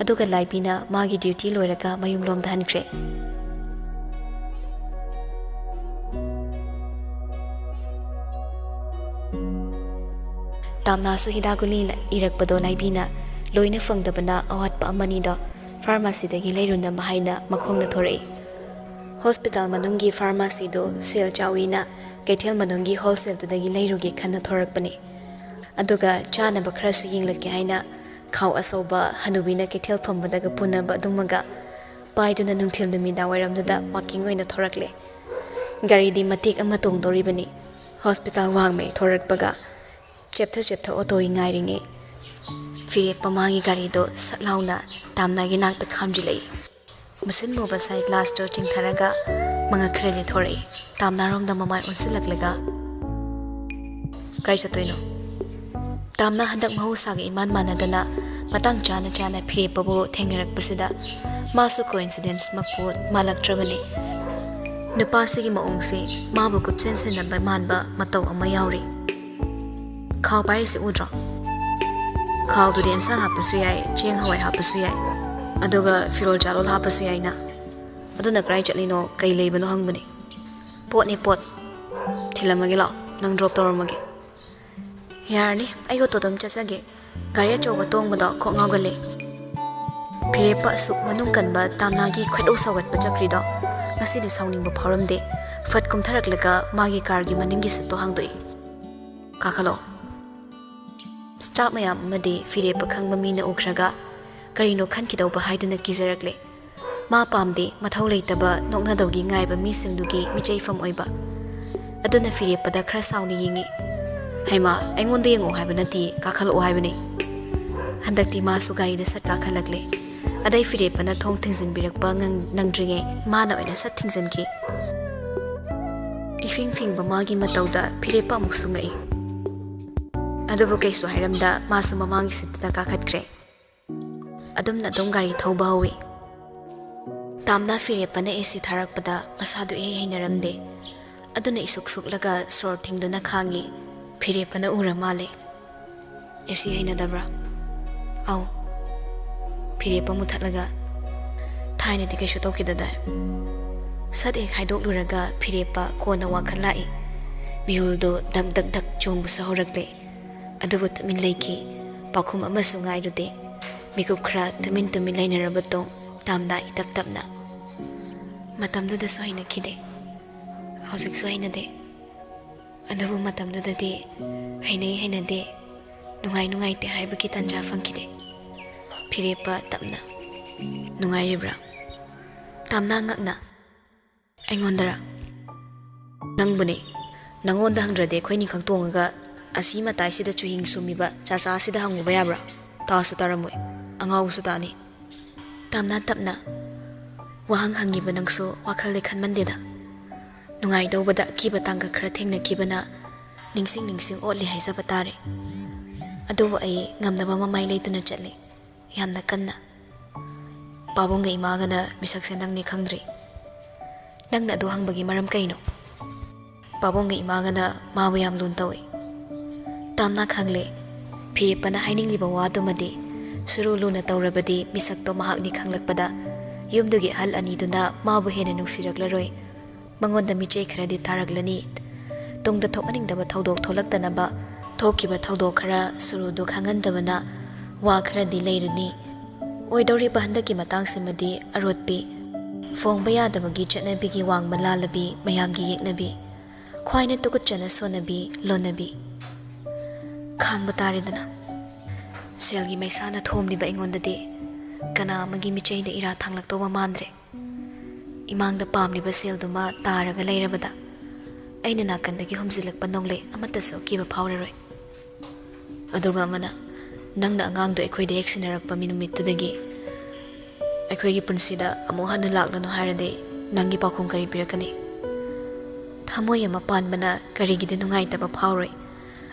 ꯑꯗꯨꯒ ꯂꯥꯏꯕꯤꯅ ꯃꯥꯒꯤ ꯗ꯭ꯌꯨꯇꯤ ꯂꯣꯏꯔꯒ ꯃꯌꯨꯝꯂꯣꯝꯗ ꯍꯟꯈ꯭ꯔꯦ꯫ ꯇꯥꯝꯅꯥꯁꯨ ꯍꯤꯗꯥꯛ ꯒꯨꯂꯤ ꯏꯔꯛꯄꯗꯣ ꯂꯥꯏꯕꯤꯅ ꯂꯣꯏꯅ ꯐꯪꯗꯕꯅ ꯑꯋꯥꯠꯄ ꯑꯃꯅꯤꯗꯣ ꯐꯥꯔꯃꯥꯁꯤꯗꯒꯤ ꯂꯩꯔꯨꯅꯕ ꯍꯥꯏꯅ ꯃꯈꯣꯡꯅ ꯊꯣꯔꯛꯏ꯫ ꯍꯣꯁꯄꯤꯇꯥꯜ ꯃꯅꯨꯡꯒꯤ ꯐꯥꯔꯃꯥꯁꯤꯗꯨ ꯁꯦꯜ ꯆꯥꯎꯏꯅ ꯀꯩꯊꯦꯜ ꯃꯅꯨꯡꯒꯤ ꯍꯣꯜꯁꯦꯜꯗꯨꯗꯒꯤ ꯂꯩꯔꯨꯒꯦ ꯈꯟꯅ ꯊꯣꯔꯛꯄꯅꯤ꯫ ꯑꯗꯨꯒ ꯆꯥꯅꯕ ꯈꯔꯁꯨ ꯌꯦꯡꯂꯛꯀꯦ ꯍꯥꯏꯅ ꯈꯥꯎ ꯑꯆꯧꯕ ꯍꯅꯨꯕꯤꯅ ꯀꯩꯊꯦꯜ ꯐꯝꯕꯗꯒ ꯄꯨꯅꯕ ꯑꯗꯨꯃꯒ ꯄꯥꯏꯗꯨꯅ ꯅꯨꯡꯊꯤꯜ ꯅꯨꯃꯤꯗꯥꯡ ꯋꯥꯏꯔꯝꯗꯨꯗ ꯋꯥꯀꯤꯡ ꯑꯣꯏꯅ ꯊꯣꯔꯛꯂꯦ꯫ ꯒꯥꯔꯤꯗꯤ ꯃꯇꯦꯛ ꯑꯃ ꯇꯣꯡꯗꯧꯔꯤꯕꯅꯤ꯫ ꯍꯣꯁꯄꯤꯇꯥꯜ ꯋꯥꯡꯃꯩ ꯊꯣꯔꯛꯄꯒ ꯆꯦꯞꯊ ꯆꯦꯞꯊ ꯑꯣꯇꯣꯒꯤ ꯉꯥꯏꯔꯤꯉꯩ ꯐꯤꯔꯦꯞꯄ ꯃꯥꯒꯤ ꯒꯥꯔꯤꯗꯣ ꯁꯠ ꯂꯥꯎꯅ ꯇꯥꯝꯅꯥꯒꯤ ꯅꯥꯛꯇ ꯈꯥꯝꯖꯤꯜꯂꯛꯏ꯫ ꯃꯨꯁꯤꯟ ꯃꯨꯕ ꯁꯥꯏꯠ ꯒ꯭ꯂꯥꯁꯇꯣ ꯆꯤꯡꯊꯔꯒ ꯃꯉꯛ ꯈꯔ ꯂꯤꯊꯣꯔꯛꯏ꯫ ꯇꯥꯝꯅꯥꯔꯣꯝꯗ ꯃꯃꯥꯏ ꯑꯣꯟꯁꯤꯜꯂꯛꯂꯒ, "ꯀꯥꯏ ꯆꯠꯇꯣꯏꯅꯣ?" ꯇꯥꯝꯅꯥ ꯍꯟꯗꯛ ꯃꯍꯧꯁꯥꯒ ꯏꯃꯥꯟ ꯃꯥꯟꯅꯗꯅ ꯃꯇꯥꯡ ꯆꯥꯅ ꯆꯥꯅ ꯐꯤꯔꯦꯞꯄꯕꯨ ꯊꯦꯡꯅꯔꯛꯄꯁꯤꯗ ꯃꯥꯁꯨ ꯀꯣꯏꯟꯁꯤꯗꯦꯟꯁꯃꯛꯄꯨ ꯃꯥꯜꯂꯛꯇ꯭ꯔꯕꯅꯤ꯫ ꯅꯨꯄꯥꯁꯤꯒꯤ ꯃꯑꯣꯡꯁꯤ ꯃꯥꯕꯨ ꯀꯨꯞꯁꯦꯟ ꯁꯦꯟꯅꯕ ꯃꯥꯟꯕ ꯃꯇꯧ ꯑꯃ ꯌꯥꯎꯔꯤ꯫ ꯈꯥꯎ ꯄꯥꯏꯔꯤꯁꯤ ꯎꯗ꯭ꯔꯣ? ꯈꯥꯎꯗꯨꯗꯤ ꯑꯦꯟꯁꯥꯡ ꯍꯥꯞꯄꯁꯨ ꯌꯥꯏ, ꯆꯦꯡ ꯍꯋꯥꯏ ꯍꯥꯞꯄꯁꯨ ꯌꯥꯏ, ꯑꯗꯨꯒ ꯐꯤꯔꯣꯜ ꯆꯥꯔꯣꯜ ꯍꯥꯞꯄꯁꯨ ꯌꯥꯏꯅ꯫ ꯑꯗꯨꯅ ꯀꯗꯥꯏ ꯆꯠꯂꯤꯅꯣ, ꯀꯩ ꯂꯩꯕꯅꯣ ꯍꯪꯕꯅꯤ꯫ ꯄꯣꯠꯅꯦ ꯄꯣꯠ꯫ ꯊꯤꯜꯂꯝꯃꯒꯦ ꯂꯥꯛꯑꯣ, ꯅꯪ ꯗ꯭ꯔꯣꯞ ꯇꯧꯔꯝꯃꯒꯦ꯫ ꯌꯥꯔꯅꯤ, ꯑꯩ ꯑꯣꯇꯣꯗ ꯑꯗꯨꯝ ꯆꯠꯆꯒꯦ꯫ ꯒꯥꯔꯤ ꯑꯆꯧꯕ ꯇꯣꯡꯕꯗꯣ ꯀꯣꯛ ꯉꯥꯎꯒꯜꯂꯦ꯫ ꯐꯤꯔꯦꯞꯄ ꯑꯁꯨꯛ ꯃꯅꯨꯡ ꯀꯟꯕ ꯇꯥꯝꯅꯥꯒꯤ ꯈꯣꯏꯗꯧ ꯁꯥꯎꯒꯠꯄ ꯆꯀ꯭ꯔꯤꯗꯣ ꯉꯁꯤꯗꯤ ꯁꯥꯎꯅꯤꯡꯕ ꯐꯥꯎꯔꯝꯗꯦ꯫ ꯐꯠ ꯀꯨꯝꯊꯔꯛꯂꯒ ꯃꯥꯒꯤ ꯀꯥꯔꯒꯤ ꯃꯅꯤꯡꯒꯤ ꯁꯤꯠꯇꯣ ꯍꯥꯡꯗꯣꯛꯏ꯫ "ꯀꯥꯈꯠꯂꯣ꯫" ꯁ꯭ꯇꯥꯐ ꯃꯌꯥꯝ ꯑꯃꯗꯤ ꯐꯤꯔꯦꯞꯄ ꯈꯪꯕ ꯃꯤꯅ ꯎꯈ꯭ꯔꯒ ꯀꯔꯤꯅꯣ ꯈꯟꯈꯤꯗꯧꯕ ꯍꯥꯏꯗꯨꯅ ꯀꯤꯖꯔꯛꯂꯦ꯫ ꯃꯥ ꯄꯥꯝꯗꯦ ꯃꯊꯧ ꯂꯩꯇꯕ ꯅꯣꯛꯅꯗꯧꯒꯤ ꯉꯥꯏꯕ ꯃꯤꯁꯤꯡꯗꯨꯒꯤ ꯃꯤꯆꯩꯐꯝ ꯑꯣꯏꯕ꯫ ꯑꯗꯨꯅ ꯐꯤꯔꯦꯞꯄꯗ ꯈꯔ ꯁꯥꯎꯅ ꯌꯦꯡꯉꯤ꯫ "ꯍꯩꯃꯥ, ꯑꯩꯉꯣꯟꯗ ꯌꯦꯡꯉꯛꯑꯣ ꯍꯥꯏꯕ ꯅꯠꯇꯦ, ꯀꯥꯈꯠꯂꯛꯑꯣ ꯍꯥꯏꯕꯅꯤ꯫" ꯍꯟꯗꯛꯇꯤ ꯃꯥꯁꯨ ꯒꯥꯔꯤꯗ ꯁꯠ ꯀꯥꯈꯠꯂꯛꯂꯦ꯫ ꯑꯗꯩ ꯐꯤꯔꯦꯞꯄꯅ ꯊꯣꯡ ꯊꯤꯡꯖꯤꯟꯕꯤꯔꯛꯄ ꯅꯪ-, ꯅꯪꯗ꯭ꯔꯤꯉꯩ ꯃꯥꯅ ꯑꯣꯏꯅ ꯁꯠ ꯊꯤꯡꯖꯤꯟꯈꯤ꯫ ꯏꯐꯤꯡ ꯐꯤꯡꯕ ꯃꯥꯒꯤ ꯃꯇꯧꯗ ꯐꯤꯔꯦꯞꯄ ꯑꯃꯨꯛꯁꯨ ꯉꯛꯏ꯫ ꯑꯗꯨꯕꯨ ꯀꯩꯁꯨ ꯍꯥꯏꯔꯝꯗ ꯃꯥꯁꯨ ꯃꯃꯥꯡꯒꯤ ꯁꯤꯠꯇꯨꯗ ꯀꯥꯈꯠꯈ꯭ꯔꯦ꯫ ꯑꯗꯨꯝꯅ ꯑꯗꯨꯝ ꯒꯥꯔꯤ ꯊꯧꯕ ꯍꯧꯏ꯫ ꯇꯥꯝꯅ ꯐꯤꯔꯦꯞꯄꯅ ꯑꯦ ꯁꯤ ꯊꯥꯔꯛꯄꯗ ꯃꯁꯥꯗꯨ ꯏꯍꯩ ꯍꯩꯅꯔꯝꯗꯦ꯫ ꯑꯗꯨꯅ ꯏꯁꯨꯛ ꯁꯨꯛꯂꯒ ꯁꯣꯔ ꯊꯤꯡꯗꯨꯅ ꯈꯥꯡꯉꯤ꯫ ꯐꯤꯔꯦꯞꯄꯅ ꯎꯔ ꯃꯥꯜꯂꯦ꯫ "ꯑꯦ ꯁꯤ ꯍꯩꯅꯗꯕ꯭ꯔꯥ?" "ꯑꯧ꯫" ꯐꯤꯔꯦꯞꯄ ꯃꯨꯊꯠꯂꯒ, "ꯊꯥꯏꯅꯗꯤ ꯀꯩꯁꯨ ꯇꯧꯈꯤꯗꯗꯥꯏ?" ꯁꯠ ꯍꯦꯛ ꯍꯥꯏꯗꯣꯛꯂꯨꯔꯒ ꯐꯤꯔꯦꯞꯄ ꯀꯣꯟꯅ ꯋꯥꯈꯜ ꯂꯥꯛꯏ꯫ ꯃꯤꯍꯨꯜꯗꯨ ꯗꯛ ꯗꯛ ꯗꯛ ꯆꯣꯡꯕꯁꯨ ꯍꯧꯔꯛꯂꯦ꯫ ꯑꯗꯨꯕꯨ ꯇꯨꯃꯤꯟ ꯂꯩꯈꯤ꯫ ꯄꯥꯎꯈꯨꯝ ꯑꯃꯁꯨ ꯉꯥꯏꯔꯨꯗꯦ꯫ ꯃꯤꯀꯨꯞ ꯈꯔ ꯇꯨꯃꯤꯟ ꯇꯨꯃꯤꯟ ꯂꯩꯅꯔꯕ ꯇꯨꯡ ꯇꯥꯝꯅ ꯏꯇꯞ ꯇꯞꯅ, "ꯃꯇꯝꯗꯨꯗꯁꯨ ꯍꯩꯅꯈꯤꯗꯦ꯫ ꯍꯧꯖꯤꯛꯁꯨ ꯍꯩꯅꯗꯦ꯫ ꯑꯗꯨꯕꯨ ꯃꯇꯝꯗꯨꯗꯗꯤ ꯍꯩꯅꯩ ꯍꯩꯅꯗꯦ, ꯅꯨꯡꯉꯥꯏ ꯅꯨꯡꯉꯥꯏꯇꯦ ꯍꯥꯏꯕꯒꯤ ꯇꯥꯟꯖꯥ ꯐꯪꯈꯤꯗꯦ꯫" ꯐꯤꯔꯦꯞꯄ ꯇꯞꯅ, "ꯅꯨꯡꯉꯥꯏꯔꯤꯕ꯭ꯔꯥ?" ꯇꯥꯝꯅ ꯉꯛꯅ, "ꯑꯩꯉꯣꯟꯗꯔꯥ?" "ꯅꯪꯕꯨꯅꯦ꯫ ꯅꯪꯉꯣꯟꯗ ꯍꯪꯗ꯭ꯔꯗꯤ ꯑꯩꯈꯣꯏꯅꯤ ꯈꯛ ꯇꯣꯡꯉꯒ ꯑꯁꯤ ꯃꯇꯥꯏꯁꯤꯗ ꯆꯨꯍꯤꯡ ꯁꯨꯝꯃꯤꯕ ꯆꯥꯆꯥꯁꯤꯗ ꯍꯪꯉꯨꯕ ꯌꯥꯕ꯭ꯔꯥ? ꯇꯥꯁꯨ ꯇꯥꯔꯝꯃꯣꯏ, ꯑꯉꯥꯎꯕꯁꯨ ꯇꯥꯅꯤ꯫" ꯇꯥꯝꯅ ꯇꯞꯅ, "ꯋꯥꯍꯪ ꯍꯪꯉꯤꯕ ꯅꯪꯁꯨ ꯋꯥꯈꯜꯗꯤ ꯈꯟꯃꯟꯗꯦꯗ꯫ ꯅꯨꯡꯉꯥꯏꯗꯧꯕꯗ ꯑꯀꯤꯕ ꯇꯥꯡꯀꯛ ꯈꯔ ꯊꯦꯡꯅꯈꯤꯕꯅ ꯅꯤꯡꯁꯤꯡ ꯅꯤꯡꯁꯤꯡ ꯑꯣꯠꯂꯤ ꯍꯥꯏꯖꯕ ꯇꯥꯔꯦ꯫ ꯑꯗꯨꯕꯨ ꯑꯩ ꯉꯝꯅꯕ ꯃꯃꯥꯏ ꯂꯩꯗꯨꯅ ꯆꯠꯂꯤ, ꯌꯥꯝꯅ ꯀꯟꯅ꯫ ꯄꯥꯕꯨꯡꯒ ꯏꯃꯥꯒꯅ ꯃꯤꯁꯛꯁꯦ ꯅꯪꯅꯤ ꯈꯪꯗ꯭ꯔꯤ꯫ ꯅꯪꯅ ꯑꯗꯨ ꯍꯪꯕꯒꯤ ꯃꯔꯝ ꯀꯩꯅꯣ?" "ꯄꯥꯕꯨꯡꯒ ꯏꯃꯥꯒꯅ ꯃꯥꯕꯨ ꯌꯥꯝ ꯂꯨꯅ ꯇꯧꯏ꯫" ꯇꯥꯝꯅ ꯈꯪꯂꯦ꯫ ꯐꯤꯔꯦꯞꯄꯅ ꯍꯥꯏꯅꯤꯡꯂꯤꯕ ꯋꯥꯗꯨꯃꯗꯤ ꯁꯨꯔꯨ ꯂꯨꯅ ꯇꯧꯔꯕꯗꯤ ꯃꯤꯁꯛꯇꯣ ꯃꯍꯥꯛꯅꯤ ꯈꯪꯂꯛꯄꯗ ꯌꯨꯝꯗꯨꯒꯤ ꯑꯍꯜ ꯑꯅꯤꯗꯨꯅ ꯃꯥꯕꯨ ꯍꯦꯟꯅ ꯅꯨꯡꯁꯤꯔꯛꯂꯔꯣꯏ꯫ ꯃꯉꯣꯟꯗ ꯃꯤꯆꯩ ꯈꯔꯗꯤ ꯊꯥꯔꯛꯂꯅꯤ꯫ ꯇꯨꯡꯗ ꯊꯣꯛꯍꯟꯅꯤꯡꯗꯕ ꯊꯧꯗꯣꯛ ꯊꯣꯛꯂꯛꯇꯅꯕ ꯊꯣꯛꯈꯤꯕ ꯊꯧꯗꯣꯛ ꯈꯔ ꯁꯨꯔꯨꯗꯨ ꯈꯪꯍꯟꯗꯕꯅ ꯋꯥ ꯈꯔꯗꯤ ꯂꯩꯔꯅꯤ꯫ ꯑꯣꯏꯗꯧꯔꯤꯕ ꯍꯟꯗꯛꯀꯤ ꯃꯇꯥꯡꯁꯤꯃꯗꯤ ꯑꯔꯣꯠꯄꯤ, ꯐꯣꯡꯕ ꯌꯥꯗꯕꯒꯤ ꯆꯠꯅꯕꯤꯒꯤ ꯋꯥꯡꯃ ꯂꯥꯜꯂꯕꯤ, ꯃꯌꯥꯝꯒꯤ ꯌꯦꯛꯅꯕꯤ, ꯈ꯭ꯋꯥꯏꯅ ꯇꯨꯀꯠꯆꯅ ꯁꯣꯟꯅꯕꯤ, ꯂꯣꯟꯅꯕꯤ꯫ ꯈꯥꯡꯕ ꯇꯥꯔꯦꯗꯅ꯫ ꯁꯦꯜꯒꯤ ꯃꯩꯁꯥꯅ ꯊꯣꯝꯂꯤꯕ ꯑꯩꯉꯣꯟꯗꯗꯤ ꯀꯅꯥ ꯑꯃꯒꯤ ꯃꯤꯆꯩꯗ ꯏꯔꯥ ꯊꯥꯡꯂꯛꯇꯧꯕ ꯃꯥꯟꯗ꯭ꯔꯦ꯫ ꯏꯃꯥꯡꯗ ꯄꯥꯝꯂꯤꯕ ꯁꯦꯜꯗꯨꯃ ꯇꯥꯔꯒ ꯂꯩꯔꯕꯗ ꯑꯩꯅ ꯅꯥꯀꯟꯗꯒꯤ ꯍꯨꯝꯖꯤꯜꯂꯛꯄ ꯅꯣꯡꯂꯩ ꯑꯃꯠꯇꯁꯨ ꯑꯀꯤꯕ ꯐꯥꯎꯔꯔꯣꯏ꯫ ꯑꯗꯨꯒ ꯑꯃꯅ, ꯅꯪꯅ ꯑꯉꯥꯡꯗꯣ ꯑꯩꯈꯣꯏꯗ ꯍꯦꯛ ꯁꯤꯟꯅꯔꯛꯄ ꯃꯤ ꯅꯨꯃꯤꯠꯇꯨꯗꯒꯤ ꯑꯩꯈꯣꯏꯒꯤ ꯄꯨꯟꯁꯤꯗ ꯑꯃꯨꯛ ꯍꯟꯅ ꯂꯥꯛꯂꯅꯨ ꯍꯥꯏꯔꯗꯤ ꯅꯪꯒꯤ ꯄꯥꯎꯈꯨꯝ ꯀꯔꯤ ꯄꯤꯔꯛꯀꯅꯤ? ꯊꯃꯣꯏ ꯑꯃ ꯄꯥꯟꯕꯅ ꯀꯔꯤꯒꯤꯗ ꯅꯨꯡꯉꯥꯏꯇꯕ ꯐꯥꯎꯔꯣꯏ?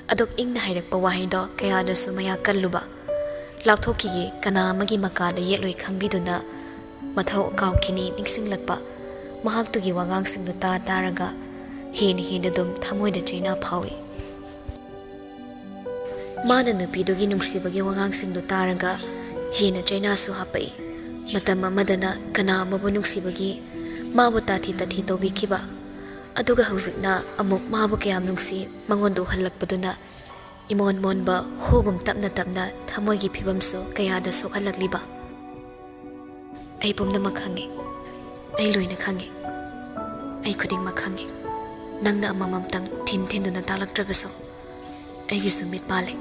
ꯑꯗꯨꯛ ꯏꯪꯅ ꯍꯥꯏꯔꯛꯄ ꯋꯥꯍꯩꯗꯣ ꯀꯌꯥꯗꯁꯨ ꯃꯌꯥ ꯀꯜꯂꯨꯕ꯫ ꯂꯥꯞꯊꯣꯛꯈꯤꯒꯦ, ꯀꯅꯥ ꯑꯃꯒꯤ ꯃꯀꯥꯗ ꯌꯦꯠꯂꯣꯏ ꯈꯪꯕꯤꯗꯨꯅ ꯃꯊꯧ ꯀꯥꯎꯈꯤꯅꯤ ꯅꯤꯡꯁꯤꯡꯂꯛꯄ꯫ ꯃꯍꯥꯛꯇꯨꯒꯤ ꯋꯥꯉꯥꯡꯁꯤꯡꯗꯨ ꯇꯥ ꯇꯥꯔꯒ ꯍꯦꯟꯅ ꯍꯦꯟꯅ ꯑꯗꯨꯝ ꯊꯃꯣꯏꯗ ꯆꯩꯅꯥ ꯐꯥꯎꯏ꯫ ꯃꯥꯅ ꯅꯨꯄꯤꯗꯨꯒꯤ ꯅꯨꯡꯁꯤꯕꯒꯤ ꯋꯥꯉꯥꯡꯁꯤꯡꯗꯨ ꯇꯥꯔꯒ ꯍꯦꯟꯅ ꯆꯩꯅꯥꯁꯨ ꯍꯥꯞꯄꯛꯏ꯫ ꯃꯇꯝ ꯑꯃꯗꯅ ꯀꯅꯥ ꯑꯃꯕꯨ ꯅꯨꯡꯁꯤꯕꯒꯤ ꯃꯥꯕꯨ ꯇꯥꯊꯤ ꯇꯥꯊꯤ ꯇꯧꯕꯤꯈꯤꯕ, ꯑꯗꯨꯒ ꯍꯧꯖꯤꯛꯅ ꯑꯃꯨꯛ ꯃꯥꯕꯨ ꯀꯌꯥꯝ ꯅꯨꯡꯁꯤ ꯃꯉꯣꯟꯗ ꯎꯍꯜꯂꯛꯄꯗꯨꯅ ꯏꯃꯣꯟ ꯃꯣꯟꯕ ꯍꯨꯒꯨꯝ ꯇꯞꯅ ꯇꯞꯅ ꯊꯃꯣꯏꯒꯤ ꯐꯤꯕꯝꯁꯨ ꯀꯌꯥꯗ ꯁꯣꯛꯍꯜꯂꯛꯂꯤꯕ꯫ ꯑꯩ ꯄꯨꯝꯅꯃꯛ ꯈꯪꯉꯤ꯫ ꯑꯩ ꯂꯣꯏꯅ ꯈꯪꯉꯤ꯫ ꯑꯩ ꯈꯨꯗꯤꯡꯃꯛ ꯈꯪꯉꯤ꯫ ꯅꯪꯅ ꯑꯃꯃꯝꯇꯪ ꯊꯤꯟ ꯊꯤꯟꯗꯨꯅ ꯇꯥꯛꯂꯛꯇ꯭ꯔꯕꯁꯨ, ꯑꯩꯒꯤꯁꯨ ꯃꯤꯠ ꯄꯥꯜꯂꯤ꯫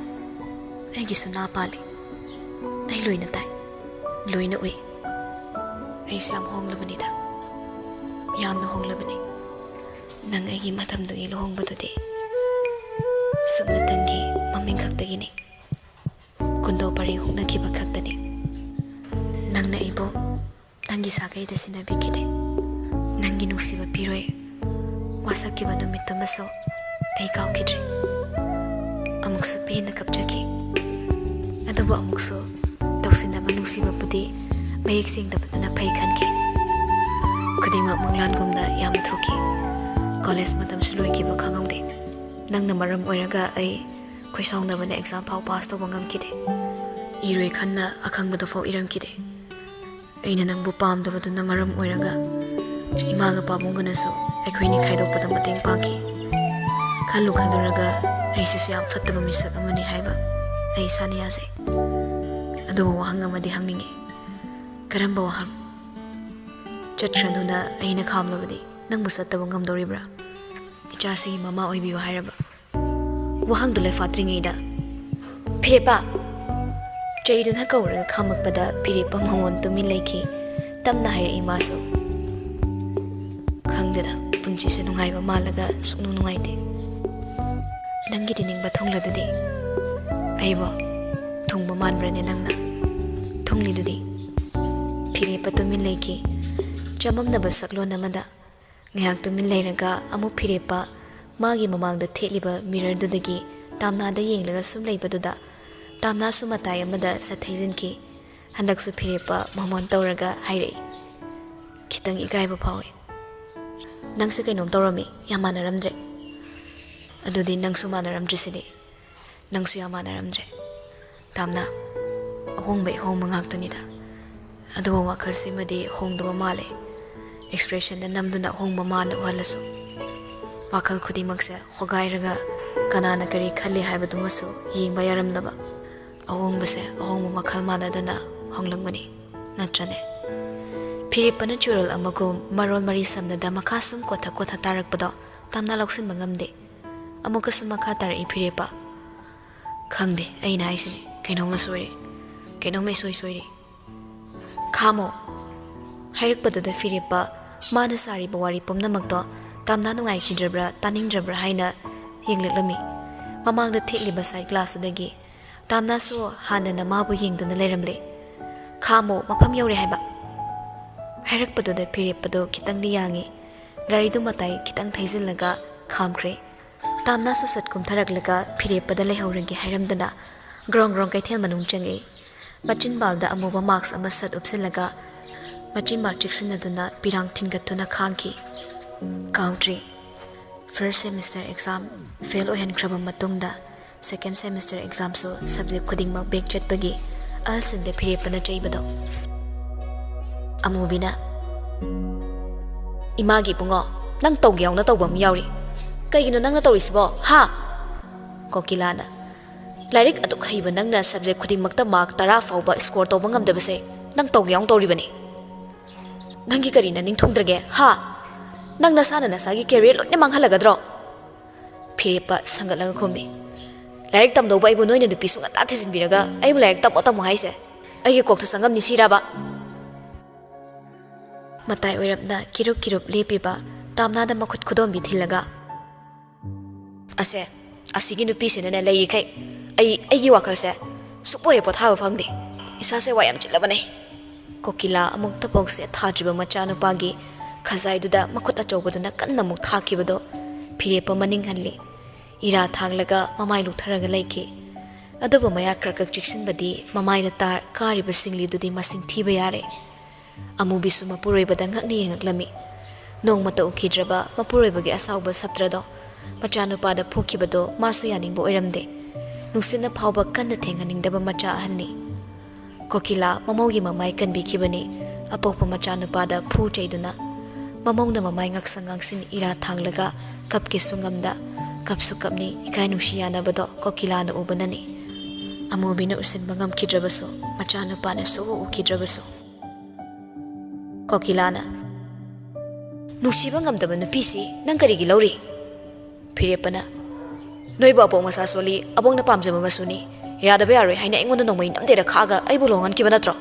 ꯑꯩꯒꯤꯁꯨ ꯅꯥ ꯄꯥꯜꯂꯤ꯫ ꯑꯩ ꯂꯣꯏꯅ ꯇꯥꯏ꯫ ꯂꯣꯏꯅ ꯎꯏ꯫ ꯑꯩꯁꯦ ꯌꯥꯝ ꯍꯣꯡꯂꯕꯅꯤꯗ꯫ ꯌꯥꯝꯅ ꯍꯣꯡꯂꯕꯅꯤ꯫ ꯅꯪ ꯑꯩꯒꯤ ꯃꯇꯝꯗꯨꯒꯤ ꯂꯨꯍꯣꯡꯕꯗꯨꯗꯤ ꯁꯨꯞꯅꯇꯪꯒꯤ ꯃꯃꯤꯡ ꯈꯛꯇꯒꯤꯅꯤ꯫ ꯀꯨꯟꯗꯣ ꯄꯔꯤ ꯍꯨꯛꯅꯈꯤꯕ ꯈꯛꯇꯅꯤ꯫ ꯅꯪꯅ ꯑꯩꯕꯨ ꯅꯪꯒꯤ ꯁꯥꯒꯩꯗ ꯁꯤꯟꯅꯕꯤꯈꯤꯗꯦ꯫ ꯅꯪꯒꯤ ꯅꯨꯡꯁꯤꯕ ꯄꯤꯔꯣꯏ ꯋꯥꯁꯛꯈꯤꯕ ꯅꯨꯃꯤꯠꯇꯨꯃꯁꯨ ꯑꯩ ꯀꯥꯎꯈꯤꯗ꯭ꯔꯤ꯫ ꯑꯃꯨꯛꯁꯨ ꯄꯦꯟꯅ ꯀꯞꯆꯈꯤ꯫ ꯑꯗꯨꯕꯨ ꯑꯃꯨꯛꯁꯨ ꯇꯧꯁꯤꯟꯅꯕ ꯅꯨꯡꯁꯤꯕꯕꯨꯗꯤ ꯃꯌꯦꯛ ꯁꯦꯡꯗꯕꯗꯨꯅ ꯐꯩ ꯈꯟꯈꯤ꯫ ꯈꯨꯗꯤꯡꯃꯛ ꯃꯪꯂꯥꯟꯒꯨꯝꯅ ꯌꯥꯝꯅ ꯊꯨꯈꯤ꯫ ꯀꯣꯂꯦꯖ ꯃꯇꯝꯁꯨ ꯂꯣꯏꯈꯤꯕ ꯈꯪꯍꯧꯗꯦ꯫ ꯅꯪꯅ ꯃꯔꯝ ꯑꯣꯏꯔꯒ ꯑꯩ ꯈꯣꯏꯁꯥꯎꯅꯕꯅ ꯑꯦꯛꯖꯥꯝ ꯐꯥꯎ ꯄꯥꯁ ꯇꯧꯕ ꯉꯝꯈꯤꯗꯦ꯫ ꯏꯔꯣꯏ ꯈꯟꯅ ꯑꯈꯪꯕꯗꯨ ꯐꯥꯎ ꯏꯔꯝꯈꯤꯗꯦ꯫ ꯑꯩꯅ ꯅꯪꯕꯨ ꯄꯥꯝꯗꯕꯗꯨꯅ ꯃꯔꯝ ꯑꯣꯏꯔꯒ ꯏꯃꯥꯒ ꯄꯥꯕꯨꯡꯒꯅꯁꯨ ꯑꯩꯈꯣꯏꯅꯤ ꯈꯥꯏꯗꯣꯛꯄꯗ ꯃꯇꯦꯡ ꯄꯥꯡꯈꯤ꯫ ꯈꯜꯂꯨ ꯈꯜꯂꯨꯔꯒ ꯑꯩꯁꯤꯁꯨ ꯌꯥꯝ ꯐꯠꯇꯕ ꯃꯤꯁꯛ ꯑꯃꯅꯤ ꯍꯥꯏꯕ ꯑꯩ ꯏꯁꯥꯅ ꯌꯥꯖꯩ꯫ ꯑꯗꯨꯕꯨ ꯋꯥꯍꯪ ꯑꯃꯗꯤ ꯍꯪꯅꯤꯡꯉꯤ꯫ ꯀꯔꯝꯕ ꯋꯥꯍꯪ? ꯆꯠꯈ꯭ꯔꯅꯨꯅ ꯑꯩꯅ ꯈꯥꯝꯂꯕꯗꯤ ꯅꯪꯕꯨ ꯆꯠꯇꯕ ꯉꯝꯗꯧꯔꯤꯕ꯭ꯔꯥ? ꯏꯆꯥꯁꯤꯒꯤ ꯃꯃꯥ ꯑꯣꯏꯕꯤꯌꯨ ꯍꯥꯏꯔꯕ? ꯋꯥꯍꯪꯗꯨ ꯂꯩꯐꯥꯠꯇ꯭ꯔꯤꯉꯩꯗ, "ꯐꯤꯔꯦꯞꯄ!" ꯆꯩꯗꯨꯅ ꯀꯧꯔꯒ ꯈꯥꯝꯃꯛꯄꯗ ꯐꯤꯔꯦꯞꯄ ꯃꯉꯣꯟ ꯇꯨꯃꯤꯟ ꯂꯩꯈꯤ꯫ ꯇꯞꯅ ꯍꯥꯏꯔꯛꯏ ꯃꯥꯁꯨ, "ꯈꯪꯗꯦꯗ, ꯄꯨꯟꯁꯤꯁꯦ ꯅꯨꯡꯉꯥꯏꯕ ꯃꯥꯜꯂꯒ ꯁꯨꯛꯅꯨꯡ ꯅꯨꯡꯉꯥꯏꯇꯦ꯫ ꯅꯪꯒꯤꯗꯤ ꯅꯤꯡꯕ ꯊꯨꯡꯂꯗꯨꯗꯤ?" "ꯑꯩꯕꯣ? ꯊꯨꯡꯕ ꯃꯥꯟꯕ꯭ꯔꯅꯦ ꯅꯪꯅ? ꯊꯨꯡꯂꯤꯗꯨꯗꯤ!" ꯐꯤꯔꯦꯞꯄ ꯇꯨꯃꯤꯟ ꯂꯩꯈꯤ꯫ ꯆꯃꯝꯅꯕ ꯁꯛꯂꯣꯟ ꯑꯃꯗ ꯉꯥꯏꯍꯥꯛ ꯇꯨꯃꯤꯟ ꯂꯩꯔꯒ ꯑꯃꯨꯛ ꯐꯤꯔꯦꯞꯄ ꯃꯥꯒꯤ ꯃꯃꯥꯡꯗ ꯊꯦꯠꯂꯤꯕ ꯃꯤꯔꯔꯗꯨꯗꯒꯤ ꯇꯥꯝꯅꯥꯗ ꯌꯦꯡꯂꯒ ꯁꯨꯝ ꯂꯩꯕꯗꯨꯗ ꯇꯥꯝꯅꯥꯁꯨ ꯃꯇꯥꯏ ꯑꯃꯗ ꯁꯠ ꯊꯩꯖꯤꯟꯈꯤ꯫ ꯍꯟꯗꯛꯁꯨ ꯐꯤꯔꯦꯞꯄ ꯃꯣꯃꯣꯟ ꯇꯧꯔꯒ ꯍꯥꯏꯔꯛꯏ, "ꯈꯤꯇꯪ ꯏꯀꯥꯏꯕ ꯐꯥꯎꯏ꯫ ꯅꯪꯁꯦ ꯀꯩꯅꯣꯝ ꯇꯧꯔꯝꯃꯤ, ꯌꯥꯝ ꯃꯥꯟꯅꯔꯝꯗ꯭ꯔꯦ꯫ ꯑꯗꯨꯗꯤ ꯅꯪꯁꯨ ꯃꯥꯟꯅꯔꯝꯗ꯭ꯔꯤꯁꯤꯗꯤ꯫ ꯅꯪꯁꯨ ꯌꯥꯝ ꯃꯥꯟꯅꯔꯝꯗ꯭ꯔꯦ꯫ ꯇꯥꯝꯅꯥ, ꯑꯍꯣꯡꯕ ꯑꯍꯣꯡꯕ ꯉꯥꯛꯇꯅꯤꯗ꯫ ꯑꯗꯨꯕꯨ ꯋꯥꯈꯜꯁꯤꯃꯗꯤ ꯍꯣꯡꯗꯕ ꯃꯥꯜꯂꯦ꯫ ꯑꯦꯛꯁꯄ꯭ꯔꯦꯁꯟꯗ ꯅꯝꯗꯨꯅ ꯑꯍꯣꯡꯕ ꯃꯥꯅ ꯎꯍꯜꯂꯁꯨ꯫ ꯋꯥꯈꯜ ꯈꯨꯗꯤꯡꯃꯛꯁꯦ ꯍꯣꯒꯥꯏꯔꯒ ꯀꯅꯥꯅ ꯀꯔꯤ ꯈꯜꯂꯤ ꯍꯥꯏꯕꯗꯨꯃꯁꯨ ꯌꯦꯡꯕ ꯌꯥꯔꯝꯗꯕ꯫ ꯑꯍꯣꯡꯕꯁꯦ ꯑꯍꯣꯡꯕ ꯃꯈꯜ ꯃꯥꯟꯅꯗꯅ ꯍꯣꯡꯂꯛꯄꯅꯤ, ꯅꯠꯇ꯭ꯔꯅꯦ?" ꯐꯤꯔꯦꯞꯄꯅ ꯆꯨꯔꯜ ꯑꯃꯒꯨꯝ ꯃꯔꯣꯜ ꯃꯔꯤ ꯁꯝꯅꯗ ꯃꯈꯥ ꯁꯨꯝ ꯀꯣꯊ ꯀꯣꯊ ꯇꯥꯔꯛꯄꯗꯣ ꯇꯥꯝꯅꯥ ꯂꯧꯁꯤꯟꯕ ꯉꯝꯗꯦ꯫ ꯑꯃꯨꯛꯀꯁꯨ ꯃꯈꯥ ꯇꯥꯔꯛꯏ ꯐꯤꯔꯦꯞꯄ꯫ "ꯈꯪꯗꯦ, ꯑꯩꯅ ꯍꯥꯏꯁꯤꯅꯤ, ꯀꯩꯅꯣꯝꯃ ꯁꯣꯏꯔꯦ, ꯀꯩꯅꯣꯝꯃ ꯏꯁꯣꯏ ꯁꯣꯏꯔꯦ꯫ ꯈꯥꯝꯃꯣ!" ꯍꯥꯏꯔꯛꯄꯗꯨꯗ ꯐꯤꯔꯦꯞꯄ ꯃꯥꯅ ꯁꯥꯔꯤꯕ ꯋꯥꯔꯤ ꯄꯨꯝꯅꯃꯛꯇꯣ ꯇꯥꯝꯅꯥ ꯅꯨꯡꯉꯥꯏꯈꯤꯗ꯭ꯔꯕ꯭ꯔꯥ ꯇꯥꯅꯤꯡꯗ꯭ꯔꯕ꯭ꯔꯥ ꯍꯥꯏꯅ ꯌꯦꯡꯂꯛꯂꯝꯃꯤ꯫ ꯃꯃꯥꯡꯗ ꯊꯦꯠꯂꯤꯕ ꯁꯥꯏꯠ ꯒ꯭ꯂꯥꯁꯇꯨꯗꯒꯤ ꯇꯥꯝꯅꯥꯁꯨ ꯍꯥꯟꯅꯅ ꯃꯥꯕꯨ ꯌꯦꯡꯗꯨꯅ ꯂꯩꯔꯝꯂꯦ꯫ "ꯈꯥꯝꯃꯣ, ꯃꯐꯝ ꯌꯧꯔꯦ ꯍꯥꯏꯕ!" ꯍꯥꯏꯔꯛꯄꯗꯨꯗ ꯐꯤꯔꯦꯞꯄꯗꯣ ꯈꯤꯇꯪꯗꯤ ꯌꯥꯡꯉꯤ꯫ ꯒꯥꯔꯤꯗꯨ ꯃꯇꯥꯏ ꯈꯤꯇꯪ ꯊꯩꯖꯤꯜꯂꯒ ꯈꯥꯝꯈ꯭ꯔꯦ꯫ ꯇꯥꯝꯅꯥꯁꯨ ꯁꯠ ꯀꯨꯝꯊꯔꯛꯂꯒ ꯐꯤꯔꯦꯞꯄꯗ ꯂꯩꯍꯧꯔꯒꯦ ꯍꯥꯏꯔꯝꯗꯅ ꯒ꯭ꯔꯣꯡ ꯒ꯭ꯔꯣꯡ ꯀꯩꯊꯦꯜ ꯃꯅꯨꯡ ꯆꯪꯉꯛꯏ꯫ ꯃꯆꯤꯟꯕꯥꯜꯗ ꯑꯃꯨꯕ ꯃꯥꯛꯁ ꯑꯃ ꯁꯠ ꯎꯞꯁꯤꯜꯂꯒ ꯃꯆꯤꯟꯕꯥꯜ ꯆꯤꯛꯁꯤꯟꯅꯗꯨꯅ ꯄꯤꯔꯥꯡ ꯊꯤꯟꯒꯠꯇꯨꯅ ꯈꯥꯡꯈꯤ꯫ ꯀꯥꯎꯗ꯭ꯔꯤ꯫ ꯐꯥꯔꯁ ꯁꯦꯃꯤꯁꯇꯔ ꯑꯦꯛꯖꯥꯝ ꯐꯦꯜ ꯑꯣꯏꯍꯟꯈ꯭ꯔꯕ ꯃꯇꯨꯡꯗ ꯁꯦꯀꯦꯟ ꯁꯦꯃꯤꯁꯇꯔ ꯑꯦꯛꯖꯥꯝꯁꯨ ꯁꯕꯖꯦꯛ ꯈꯨꯗꯤꯡꯃꯛ ꯕꯦꯛ ꯆꯠꯄꯒꯤ ꯑꯜꯁꯤꯡꯗ ꯐꯤꯔꯦꯞꯄꯅ ꯆꯩꯕꯗꯣ꯫ ꯑꯃꯨꯕꯤꯅ, "ꯏꯃꯥꯒꯤ ꯏꯕꯨꯡꯉꯣ, ꯅꯪ ꯇꯧꯒꯦ ꯌꯥꯎꯅ ꯇꯧꯕ ꯑꯃ ꯌꯥꯎꯔꯤ꯫ ꯀꯩꯒꯤꯅꯣ ꯅꯪꯅ ꯇꯧꯔꯤꯁꯤꯕꯣ, ꯍꯥ?" ꯀꯣꯀꯤꯂꯥꯅ, "ꯂꯥꯏꯔꯤꯛ ꯑꯗꯨꯛ ꯍꯩꯕ ꯅꯪꯅ ꯁꯕꯖꯦꯛ ꯈꯨꯗꯤꯡꯃꯛꯇ ꯃꯥꯔꯛ ꯇꯔꯥ ꯐꯥꯎꯕ ꯁ꯭ꯀꯣꯔ ꯇꯧꯕ ꯉꯝꯗꯕꯁꯦ ꯅꯪ ꯇꯧꯒꯦ ꯌꯥꯎꯅ ꯇꯧꯔꯤꯕꯅꯤ꯫ ꯅꯪꯒꯤ ꯀꯔꯤ ꯅꯅꯤꯡ ꯊꯨꯡꯗ꯭ꯔꯒꯦ, ꯍꯥ? ꯅꯪ ꯅꯁꯥꯅ ꯅꯁꯥꯒꯤ ꯀꯦꯔꯤꯌꯔ ꯂꯣꯏꯅ ꯃꯥꯡꯍꯜꯂꯒꯗ꯭ꯔꯣ?" ꯐꯤꯔꯦꯞꯄ ꯁꯪꯒꯠꯂꯒ ꯈꯨꯝꯃꯤ, "ꯂꯥꯏꯔꯤꯛ ꯇꯝꯗꯧꯕ ꯑꯩꯕꯨ ꯅꯣꯏꯅ ꯅꯨꯄꯤꯁꯨ ꯉꯟꯇꯥ ꯊꯤꯖꯤꯟꯕꯤꯔꯒ ꯑꯩꯕꯨ ꯂꯥꯏꯔꯤꯛ ꯇꯝꯃꯣ ꯇꯝꯃꯣ ꯍꯥꯏꯁꯦ ꯑꯩꯒꯤ ꯀꯣꯛꯇ ꯆꯪꯉꯝꯅꯤ ꯁꯤꯔꯕ?" ꯃꯇꯥꯏ ꯑꯣꯏꯔꯞꯅ ꯀꯤꯔꯨꯞ ꯀꯤꯔꯨꯞ ꯂꯦꯞꯄꯤꯕ ꯇꯥꯝꯅꯥꯗ ꯃꯈꯨꯠ ꯈꯨꯗꯣꯝꯕꯤ ꯊꯤꯜꯂꯒ, "ꯑꯁꯦ, ꯑꯁꯤꯒꯤ ꯅꯨꯄꯤꯁꯤꯅꯅꯦ ꯂꯩꯔꯤꯈꯩ ꯑꯩ, ꯑꯩꯒꯤ ꯋꯥꯈꯜꯁꯦ ꯁꯨꯛꯄꯣ ꯍꯦꯛ ꯄꯣꯊꯥꯕ ꯐꯪꯗꯦ꯫ ꯏꯁꯥꯁꯦ ꯋꯥ ꯌꯥꯝ ꯆꯤꯜꯂꯕꯅꯦ꯫" ꯀꯣꯀꯤꯂꯥ ꯑꯃꯨꯛꯇꯐꯥꯎ ꯁꯦꯠ ꯊꯥꯗ꯭ꯔꯤꯕ ꯃꯆꯥꯅꯨꯄꯥꯒꯤ ꯈꯖꯥꯏꯗꯨꯗ ꯃꯈꯨꯠ ꯑꯆꯧꯕꯗꯨꯅ ꯀꯟꯅ ꯑꯃꯨꯛ ꯊꯥꯈꯤꯕꯗꯣ ꯐꯤꯔꯦꯞꯄ ꯃꯅꯤꯡ ꯍꯜꯂꯤ꯫ ꯏꯔꯥ ꯊꯥꯡꯂꯒ ꯃꯃꯥꯏ ꯂꯨꯛꯊꯔꯒ ꯂꯩꯈꯤ꯫ ꯑꯗꯨꯕꯨ ꯃꯌꯥ ꯀ꯭ꯔꯛ ꯀ꯭ꯔꯛ ꯆꯤꯛꯁꯤꯟꯕꯗꯤ ꯃꯃꯥꯏꯅ ꯇꯥ-, ꯀꯥꯔꯤꯕ ꯁꯤꯡꯂꯤꯗꯨꯗꯤ ꯃꯁꯤꯡ ꯊꯤꯕ ꯌꯥꯔꯦ꯫ ꯑꯃꯨꯕꯤꯁꯨ ꯃꯄꯨꯔꯣꯏꯕꯗ ꯉꯛꯅ ꯌꯦꯡꯉꯛꯂꯝꯃꯤ꯫ ꯅꯣꯡꯃꯇ ꯎꯈꯤꯗ꯭ꯔꯕ ꯃꯄꯨꯔꯣꯏꯕꯒꯤ ꯑꯁꯥꯎꯕ ꯁꯞꯇ꯭ꯔꯗꯣ ꯃꯆꯥꯅꯨꯄꯥꯗ ꯐꯨꯈꯤꯕꯗꯣ ꯃꯥꯁꯨ ꯌꯥꯅꯤꯡꯕ ꯑꯣꯏꯔꯝꯗꯦ꯫ ꯅꯨꯡꯁꯤꯠꯅ ꯐꯥꯎꯕ ꯀꯟꯅ ꯊꯦꯡꯍꯟꯅꯤꯡꯗꯕ ꯃꯆꯥ ꯑꯍꯜꯅꯤ꯫ ꯀꯣꯀꯤꯂꯥ ꯃꯃꯧꯒꯤ ꯃꯃꯥꯏ ꯀꯟꯕꯤꯈꯤꯕꯅꯤ꯫ ꯑꯄꯣꯛꯄ ꯃꯆꯥꯅꯨꯄꯥꯗ ꯐꯨ ꯆꯩꯗꯨꯅ ꯃꯃꯧꯅ ꯃꯃꯥꯏ ꯉꯛꯁꯪ ꯉꯥꯡꯁꯤꯟ ꯏꯔꯥ ꯊꯥꯡꯂꯒ ꯀꯞꯀꯦꯁꯨ ꯉꯝꯗ, ꯀꯞꯁꯨ ꯀꯞꯅꯤ, ꯏꯀꯥꯏ ꯅꯨꯡꯁꯤ ꯌꯥꯅꯕꯗꯣ ꯀꯣꯀꯤꯂꯥꯅ ꯎꯕꯅꯅꯤ꯫ ꯑꯃꯨꯕꯤꯅ ꯎꯁꯤꯟꯕ ꯉꯝꯈꯤꯗ꯭ꯔꯕꯁꯨ, ꯃꯆꯥꯅꯨꯄꯥꯅ ꯁꯨꯛꯎ ꯎꯈꯤꯗ꯭ꯔꯕꯁꯨ꯫ ꯀꯣꯀꯤꯂꯥꯅ, "ꯅꯨꯡꯁꯤꯕ ꯉꯝꯗꯕ ꯅꯨꯄꯤꯁꯤ ꯅꯪ ꯀꯔꯤꯒꯤ ꯂꯧꯔꯤ?" ꯐꯤꯔꯦꯞꯄꯅ, "ꯅꯣꯏꯕꯨ ꯑꯕꯣꯛ ꯃꯁꯥ ꯁꯣꯜꯂꯤ, ꯑꯕꯣꯛꯅ ꯄꯥꯝꯖꯕ ꯃꯆꯨꯅꯤ, ꯌꯥꯗꯕ ꯌꯥꯔꯣꯏ ꯍꯥꯏꯅ ꯑꯩꯉꯣꯟꯗ ꯅꯣꯡꯃꯩ ꯅꯝꯗꯦꯔ ꯈꯥꯛꯑꯒ ꯑꯩꯕꯨ ꯂꯨꯍꯣꯡꯍꯟꯈꯤꯕ ꯅꯠꯇ꯭ꯔꯣ?"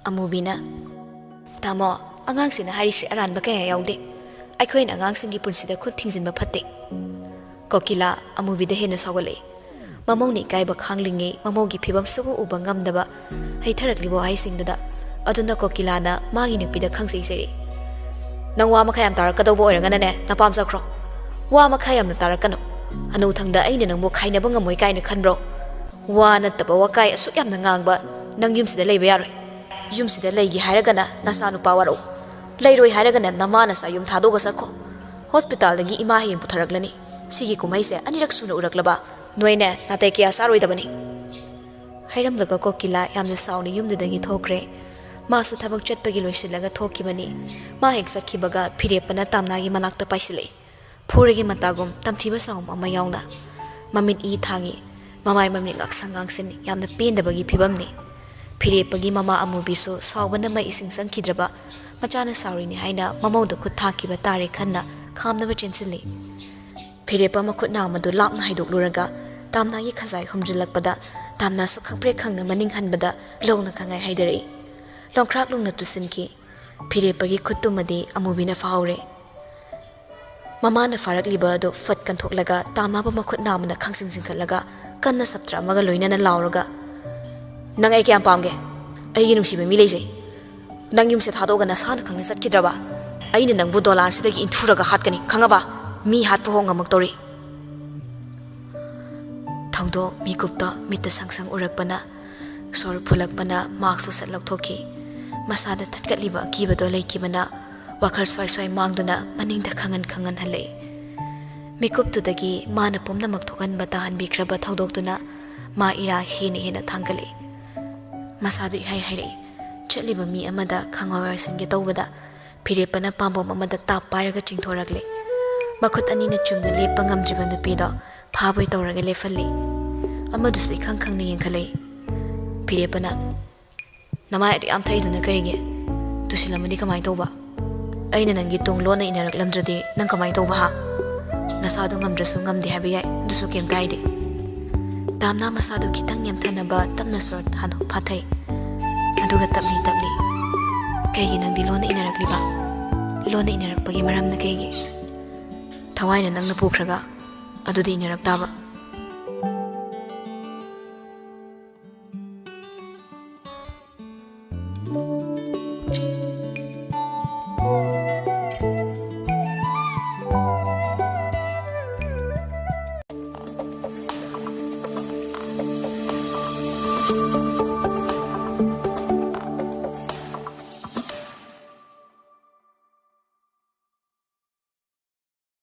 ꯑꯃꯨꯕꯤꯅ, "ꯇꯥꯃꯣ, ꯑꯉꯥꯡꯁꯤꯅ ꯍꯥꯏꯔꯤꯁꯤ ꯑꯔꯥꯟꯕ ꯀꯌꯥ ꯌꯥꯎꯗꯦ꯫ ꯑꯩꯈꯣꯏꯅ ꯑꯉꯥꯡꯁꯤꯡꯒꯤ ꯄꯨꯟꯁꯤꯗ ꯈꯨꯠ ꯊꯤꯡꯖꯤꯟꯕ ꯐꯠꯇꯦ꯫" ꯀꯣꯀꯤꯂꯥ ꯑꯃꯨꯕꯤꯗ ꯍꯦꯟꯅ ꯁꯥꯎꯒꯠꯂꯛꯏ꯫ ꯃꯃꯧꯅ ꯏꯀꯥꯏꯕ ꯈꯥꯡꯂꯤꯉꯩ ꯃꯃꯧꯒꯤ ꯐꯤꯕꯝ ꯁꯨꯛꯎ ꯎꯕ ꯉꯝꯗꯕ ꯍꯩꯊꯔꯛꯂꯤꯕ ꯋꯥꯍꯩꯁꯤꯡꯗꯨꯗ꯫ ꯑꯗꯨꯅ ꯀꯣꯀꯤꯂꯥꯅ ꯃꯥꯒꯤ ꯅꯨꯄꯤꯗ ꯈꯪꯖꯩ ꯆꯩꯔꯛꯏ꯫ "ꯅꯪ ꯋꯥ ꯃꯈꯥ ꯌꯥꯝ ꯇꯥꯔꯛꯀꯗꯧꯕ ꯑꯣꯏꯔꯒꯅꯅꯦ, ꯅꯄꯥꯝ ꯆꯠꯈ꯭ꯔꯣ꯫ ꯋꯥ ꯃꯈꯥ ꯌꯥꯝꯅ ꯇꯥꯔꯛꯀꯅꯨ꯫ ꯍꯅꯨꯊꯪꯗ ꯑꯩꯅ ꯅꯪꯕꯨ ꯈꯥꯏꯅꯕ ꯉꯝꯃꯣꯏ ꯀꯥꯏꯅ ꯈꯟꯕ꯭ꯔꯣ? ꯋꯥ ꯅꯠꯇꯕ ꯋꯥꯀꯥꯏ ꯑꯁꯨꯛ ꯌꯥꯝꯅ ꯉꯥꯡꯕ ꯅꯪ ꯌꯨꯝꯁꯤꯗ ꯂꯩꯕ ꯌꯥꯔꯣꯏ꯫ ꯌꯨꯝꯁꯤꯗ ꯂꯩꯒꯦ ꯍꯥꯏꯔꯒꯅ ꯅꯆꯥ ꯅꯨꯄꯥ ꯋꯥꯔꯛꯎ꯫ ꯂꯩꯔꯣꯏ ꯍꯥꯏꯔꯒꯅ ꯅꯃꯥ ꯅꯆꯥ ꯌꯨꯝ ꯊꯥꯗꯣꯛꯑꯒ ꯆꯠꯈꯣ꯫ ꯍꯣꯁꯄꯤꯇꯥꯜꯗꯒꯤ ꯏꯃꯥ ꯍꯌꯦꯡ ꯄꯨꯊꯔꯛꯂꯅꯤ꯫ ꯁꯤꯒꯤ ꯀꯨꯝꯍꯩꯁꯦ ꯑꯅꯤꯔꯛ ꯁꯨꯅ ꯎꯔꯛꯂꯕ ꯅꯣꯏꯅꯦ ꯅꯥꯇꯩ ꯀꯌꯥ ꯆꯥꯔꯣꯏꯗꯕꯅꯤ꯫" ꯍꯥꯏꯔꯝꯂꯒ ꯀꯣꯀꯤꯂꯥ ꯌꯥꯝꯅ ꯁꯥꯎꯅ ꯌꯨꯝꯗꯨꯗꯒꯤ ꯊꯣꯛꯈ꯭ꯔꯦ꯫ ꯃꯥꯁꯨ ꯊꯕꯛ ꯆꯠꯄꯒꯤ ꯂꯣꯏꯁꯤꯜꯂꯒ ꯊꯣꯛꯈꯤꯕꯅꯤ꯫ ꯃꯥ ꯍꯦꯛ ꯆꯠꯈꯤꯕꯒ ꯐꯤꯔꯦꯞꯄꯅ ꯇꯥꯝꯅꯥꯒꯤ ꯃꯅꯥꯛꯇ ꯄꯥꯏꯁꯤꯜꯂꯛꯏ꯫ ꯐꯨꯔꯒꯦ ꯃꯇꯥꯒꯨꯝ ꯇꯝꯊꯤꯕ ꯁꯥꯎꯝ ꯑꯃ ꯌꯥꯎꯅ꯫ ꯃꯃꯤꯠ ꯏ ꯊꯥꯡꯉꯤ꯫ ꯃꯃꯥꯏ ꯃꯃꯤꯠ ꯉꯥꯛꯁꯪ ꯉꯥꯡꯁꯤꯟ ꯌꯥꯝꯅ ꯄꯦꯟꯗꯕꯒꯤ ꯐꯤꯕꯝꯅꯤ꯫ ꯐꯤꯔꯦꯞꯄꯒꯤ ꯃꯃꯥ ꯑꯃꯨꯕꯤꯁꯨ ꯁꯥꯎꯕꯅ ꯃꯩ ꯏꯁꯤꯡ ꯆꯪꯈꯤꯗ꯭ꯔꯕ ꯃꯆꯥꯅ ꯁꯥꯎꯔꯤꯅꯤ ꯍꯥꯏꯅ ꯃꯃꯧꯗ ꯈꯨꯠ ꯊꯥꯈꯤꯕ ꯇꯥꯔꯦ ꯈꯟꯅ ꯈꯥꯝꯅꯕ ꯆꯦꯟꯁꯤꯜꯂꯤ꯫ ꯐꯤꯔꯦꯞꯄ ꯃꯈꯨꯠ ꯅꯥꯝꯃꯗꯨ ꯂꯥꯞꯅ ꯍꯥꯏꯗꯣꯛꯂꯨꯔꯒ ꯇꯥꯝꯅꯥꯒꯤ ꯈꯖꯥꯏ ꯍꯨꯝꯖꯤꯜꯂꯛꯄꯗ ꯇꯥꯝꯅꯥꯁꯨ ꯈꯪꯄ꯭ꯔꯦꯛ ꯈꯪꯅ ꯃꯅꯤꯡ ꯍꯟꯕꯗ ꯂꯣꯡꯅ ꯈꯪꯉꯥꯏ ꯍꯥꯏꯗꯔꯛꯏ꯫ ꯂꯣꯡꯈ꯭ꯔꯥꯛ ꯂꯣꯡꯅ ꯇꯨꯁꯤꯟꯈꯤ꯫ ꯐꯤꯔꯦꯞꯄꯒꯤ ꯈꯨꯠꯇꯨꯃꯗꯤ ꯑꯃꯨꯕꯤꯅ ꯐꯥꯍꯧꯔꯦ꯫ ꯃꯃꯥꯅ ꯐꯥꯔꯛꯂꯤꯕ ꯑꯗꯨ ꯐꯠ ꯀꯟꯊꯣꯛꯂꯒ ꯇꯥꯝꯅꯥꯕꯨ ꯃꯈꯨꯠ ꯅꯥꯝꯃꯅ ꯈꯪꯁꯤꯡ ꯁꯤꯡꯈꯠꯂꯒ ꯀꯟꯅ ꯁꯞꯇ꯭ꯔ ꯑꯃꯒ ꯂꯣꯏꯅꯅ ꯂꯥꯎꯔꯒ, "ꯅꯪ ꯑꯩ ꯀꯌꯥꯝ ꯄꯥꯝꯒꯦ? ꯑꯩꯒꯤ ꯅꯨꯡꯁꯤꯕ ꯃꯤ ꯂꯩꯖꯩ꯫ ꯅꯪ ꯌꯨꯝꯁꯦ ꯊꯥꯗꯣꯛꯑꯒ ꯅꯁꯥꯅ ꯈꯪꯅ ꯆꯠꯈꯤꯗ꯭ꯔꯕ ꯑꯩꯅ ꯅꯪꯕꯨ ꯗꯣꯂꯥꯟꯁꯤꯗꯒꯤ ꯏꯟꯊꯨꯔꯒ ꯍꯥꯠꯀꯅꯤ, ꯈꯪꯉꯕ? ꯃꯤ ꯍꯥꯠꯄ ꯍꯣꯡ ꯉꯝꯃꯛꯇꯧꯔꯤ꯫" ꯗꯣ ꯃꯤꯀꯨꯞꯇꯣ ꯃꯤꯠꯇ ꯁꯪ ꯁꯪ ꯎꯔꯛꯄꯅ, ꯁꯣꯔ ꯐꯨꯜꯂꯛꯄꯅ ꯃꯥꯛꯁꯇꯨ ꯁꯠ ꯂꯧꯊꯣꯛꯈꯤ꯫ ꯃꯁꯥꯗ ꯊꯠꯀꯠꯂꯤꯕ ꯑꯀꯤꯕꯗꯣ ꯂꯩꯈꯤꯕꯅ ꯋꯥꯈꯜ ꯁ꯭ꯋꯥꯏ ꯁ꯭ꯋꯥꯏ ꯃꯥꯡꯗꯨꯅ ꯃꯅꯤꯡꯗ ꯈꯪꯍꯟ ꯈꯪꯍꯟ ꯍꯜꯂꯛꯏ꯫ ꯃꯤꯀꯨꯞꯇꯨꯗꯒꯤ ꯃꯥꯅ ꯄꯨꯝꯅꯃꯛ ꯊꯣꯛꯍꯟꯕ ꯇꯥꯍꯟꯕꯤꯈ꯭ꯔꯕ ꯊꯧꯗꯣꯛꯇꯨꯅ ꯃꯥ ꯏꯔꯥ ꯍꯦꯟꯅ ꯍꯦꯟꯅ ꯊꯥꯡꯒꯠꯂꯛꯏ꯫ ꯃꯁꯥꯗꯨ ꯏꯍꯥꯏ ꯍꯥꯏꯔꯛꯏ꯫ ꯆꯠꯂꯤꯕ ꯃꯤ ꯑꯃꯗ ꯈꯪꯍꯧ ꯍꯥꯏꯁꯤꯟꯒꯦ ꯇꯧꯕꯗ ꯐꯤꯔꯦꯞꯄꯅ ꯄꯥꯝꯕꯣꯝ ꯑꯃꯗ ꯇꯥꯞ ꯄꯥꯏꯔꯒ ꯆꯤꯡꯊꯣꯔꯛꯂꯦ꯫ ꯃꯈꯨꯠ ꯑꯅꯤꯅ ꯆꯨꯝꯅ ꯂꯦꯞꯄ ꯉꯝꯗ꯭ꯔꯤꯕ ꯅꯨꯄꯤꯗꯣ ꯐꯥꯕꯣꯏ ꯇꯧꯔꯒ ꯂꯦꯞꯍꯜꯂꯤ꯫ ꯑꯃꯗꯨꯁꯨ ꯏꯈꯪ ꯈꯪꯅ ꯌꯦꯡꯈꯠꯂꯛꯏ꯫ ꯐꯤꯔꯦꯞꯄꯅ, "ꯅꯃꯥꯏ ꯑꯗꯨ ꯌꯥꯝ ꯊꯛꯏꯗꯨꯅ ꯀꯔꯤꯒꯤ? ꯇꯨꯁꯤꯜꯂꯝꯃꯗꯤ ꯀꯃꯥꯏꯅ ꯇꯧꯕ? ꯑꯩꯅ ꯅꯪꯒꯤ ꯇꯨꯡ ꯂꯣꯟꯅ ꯏꯟꯅꯔꯛꯂꯝꯗ꯭ꯔꯗꯤ ꯅꯪ ꯀꯃꯥꯏꯅ ꯇꯧꯕ, ꯍꯥ? ꯅꯁꯥꯗꯣ ꯉꯝꯗ꯭ꯔꯁꯨ ꯉꯝꯗꯦ ꯍꯥꯏꯕ ꯌꯥꯏ, ꯑꯗꯨꯁꯨ ꯀꯩꯝ ꯀꯥꯏꯗꯦ꯫" ꯇꯥꯝꯅ ꯃꯁꯥꯗꯣ ꯈꯤꯇꯪ ꯅꯦꯝꯊꯅꯕ ꯇꯞꯅ ꯁꯣꯔ ꯍꯥꯟꯅ ꯐꯥꯊꯩ꯫ ꯑꯗꯨꯒ ꯇꯞꯂꯤ ꯇꯞꯂꯤ, "ꯀꯩꯒꯤ ꯅꯪꯗꯤ ꯂꯣꯟꯅ ꯏꯟꯅꯔꯛꯂꯤꯕ? ꯂꯣꯟꯅ ꯏꯟꯅꯔꯛꯄꯒꯤ ꯃꯔꯝꯅ ꯀꯩꯒꯤ? ꯊꯋꯥꯏꯅ ꯅꯪꯅ ꯄꯨꯈ꯭ꯔꯒ ꯑꯗꯨꯗꯤ ꯏꯟꯅꯔꯛ ꯇꯥꯕ꯫"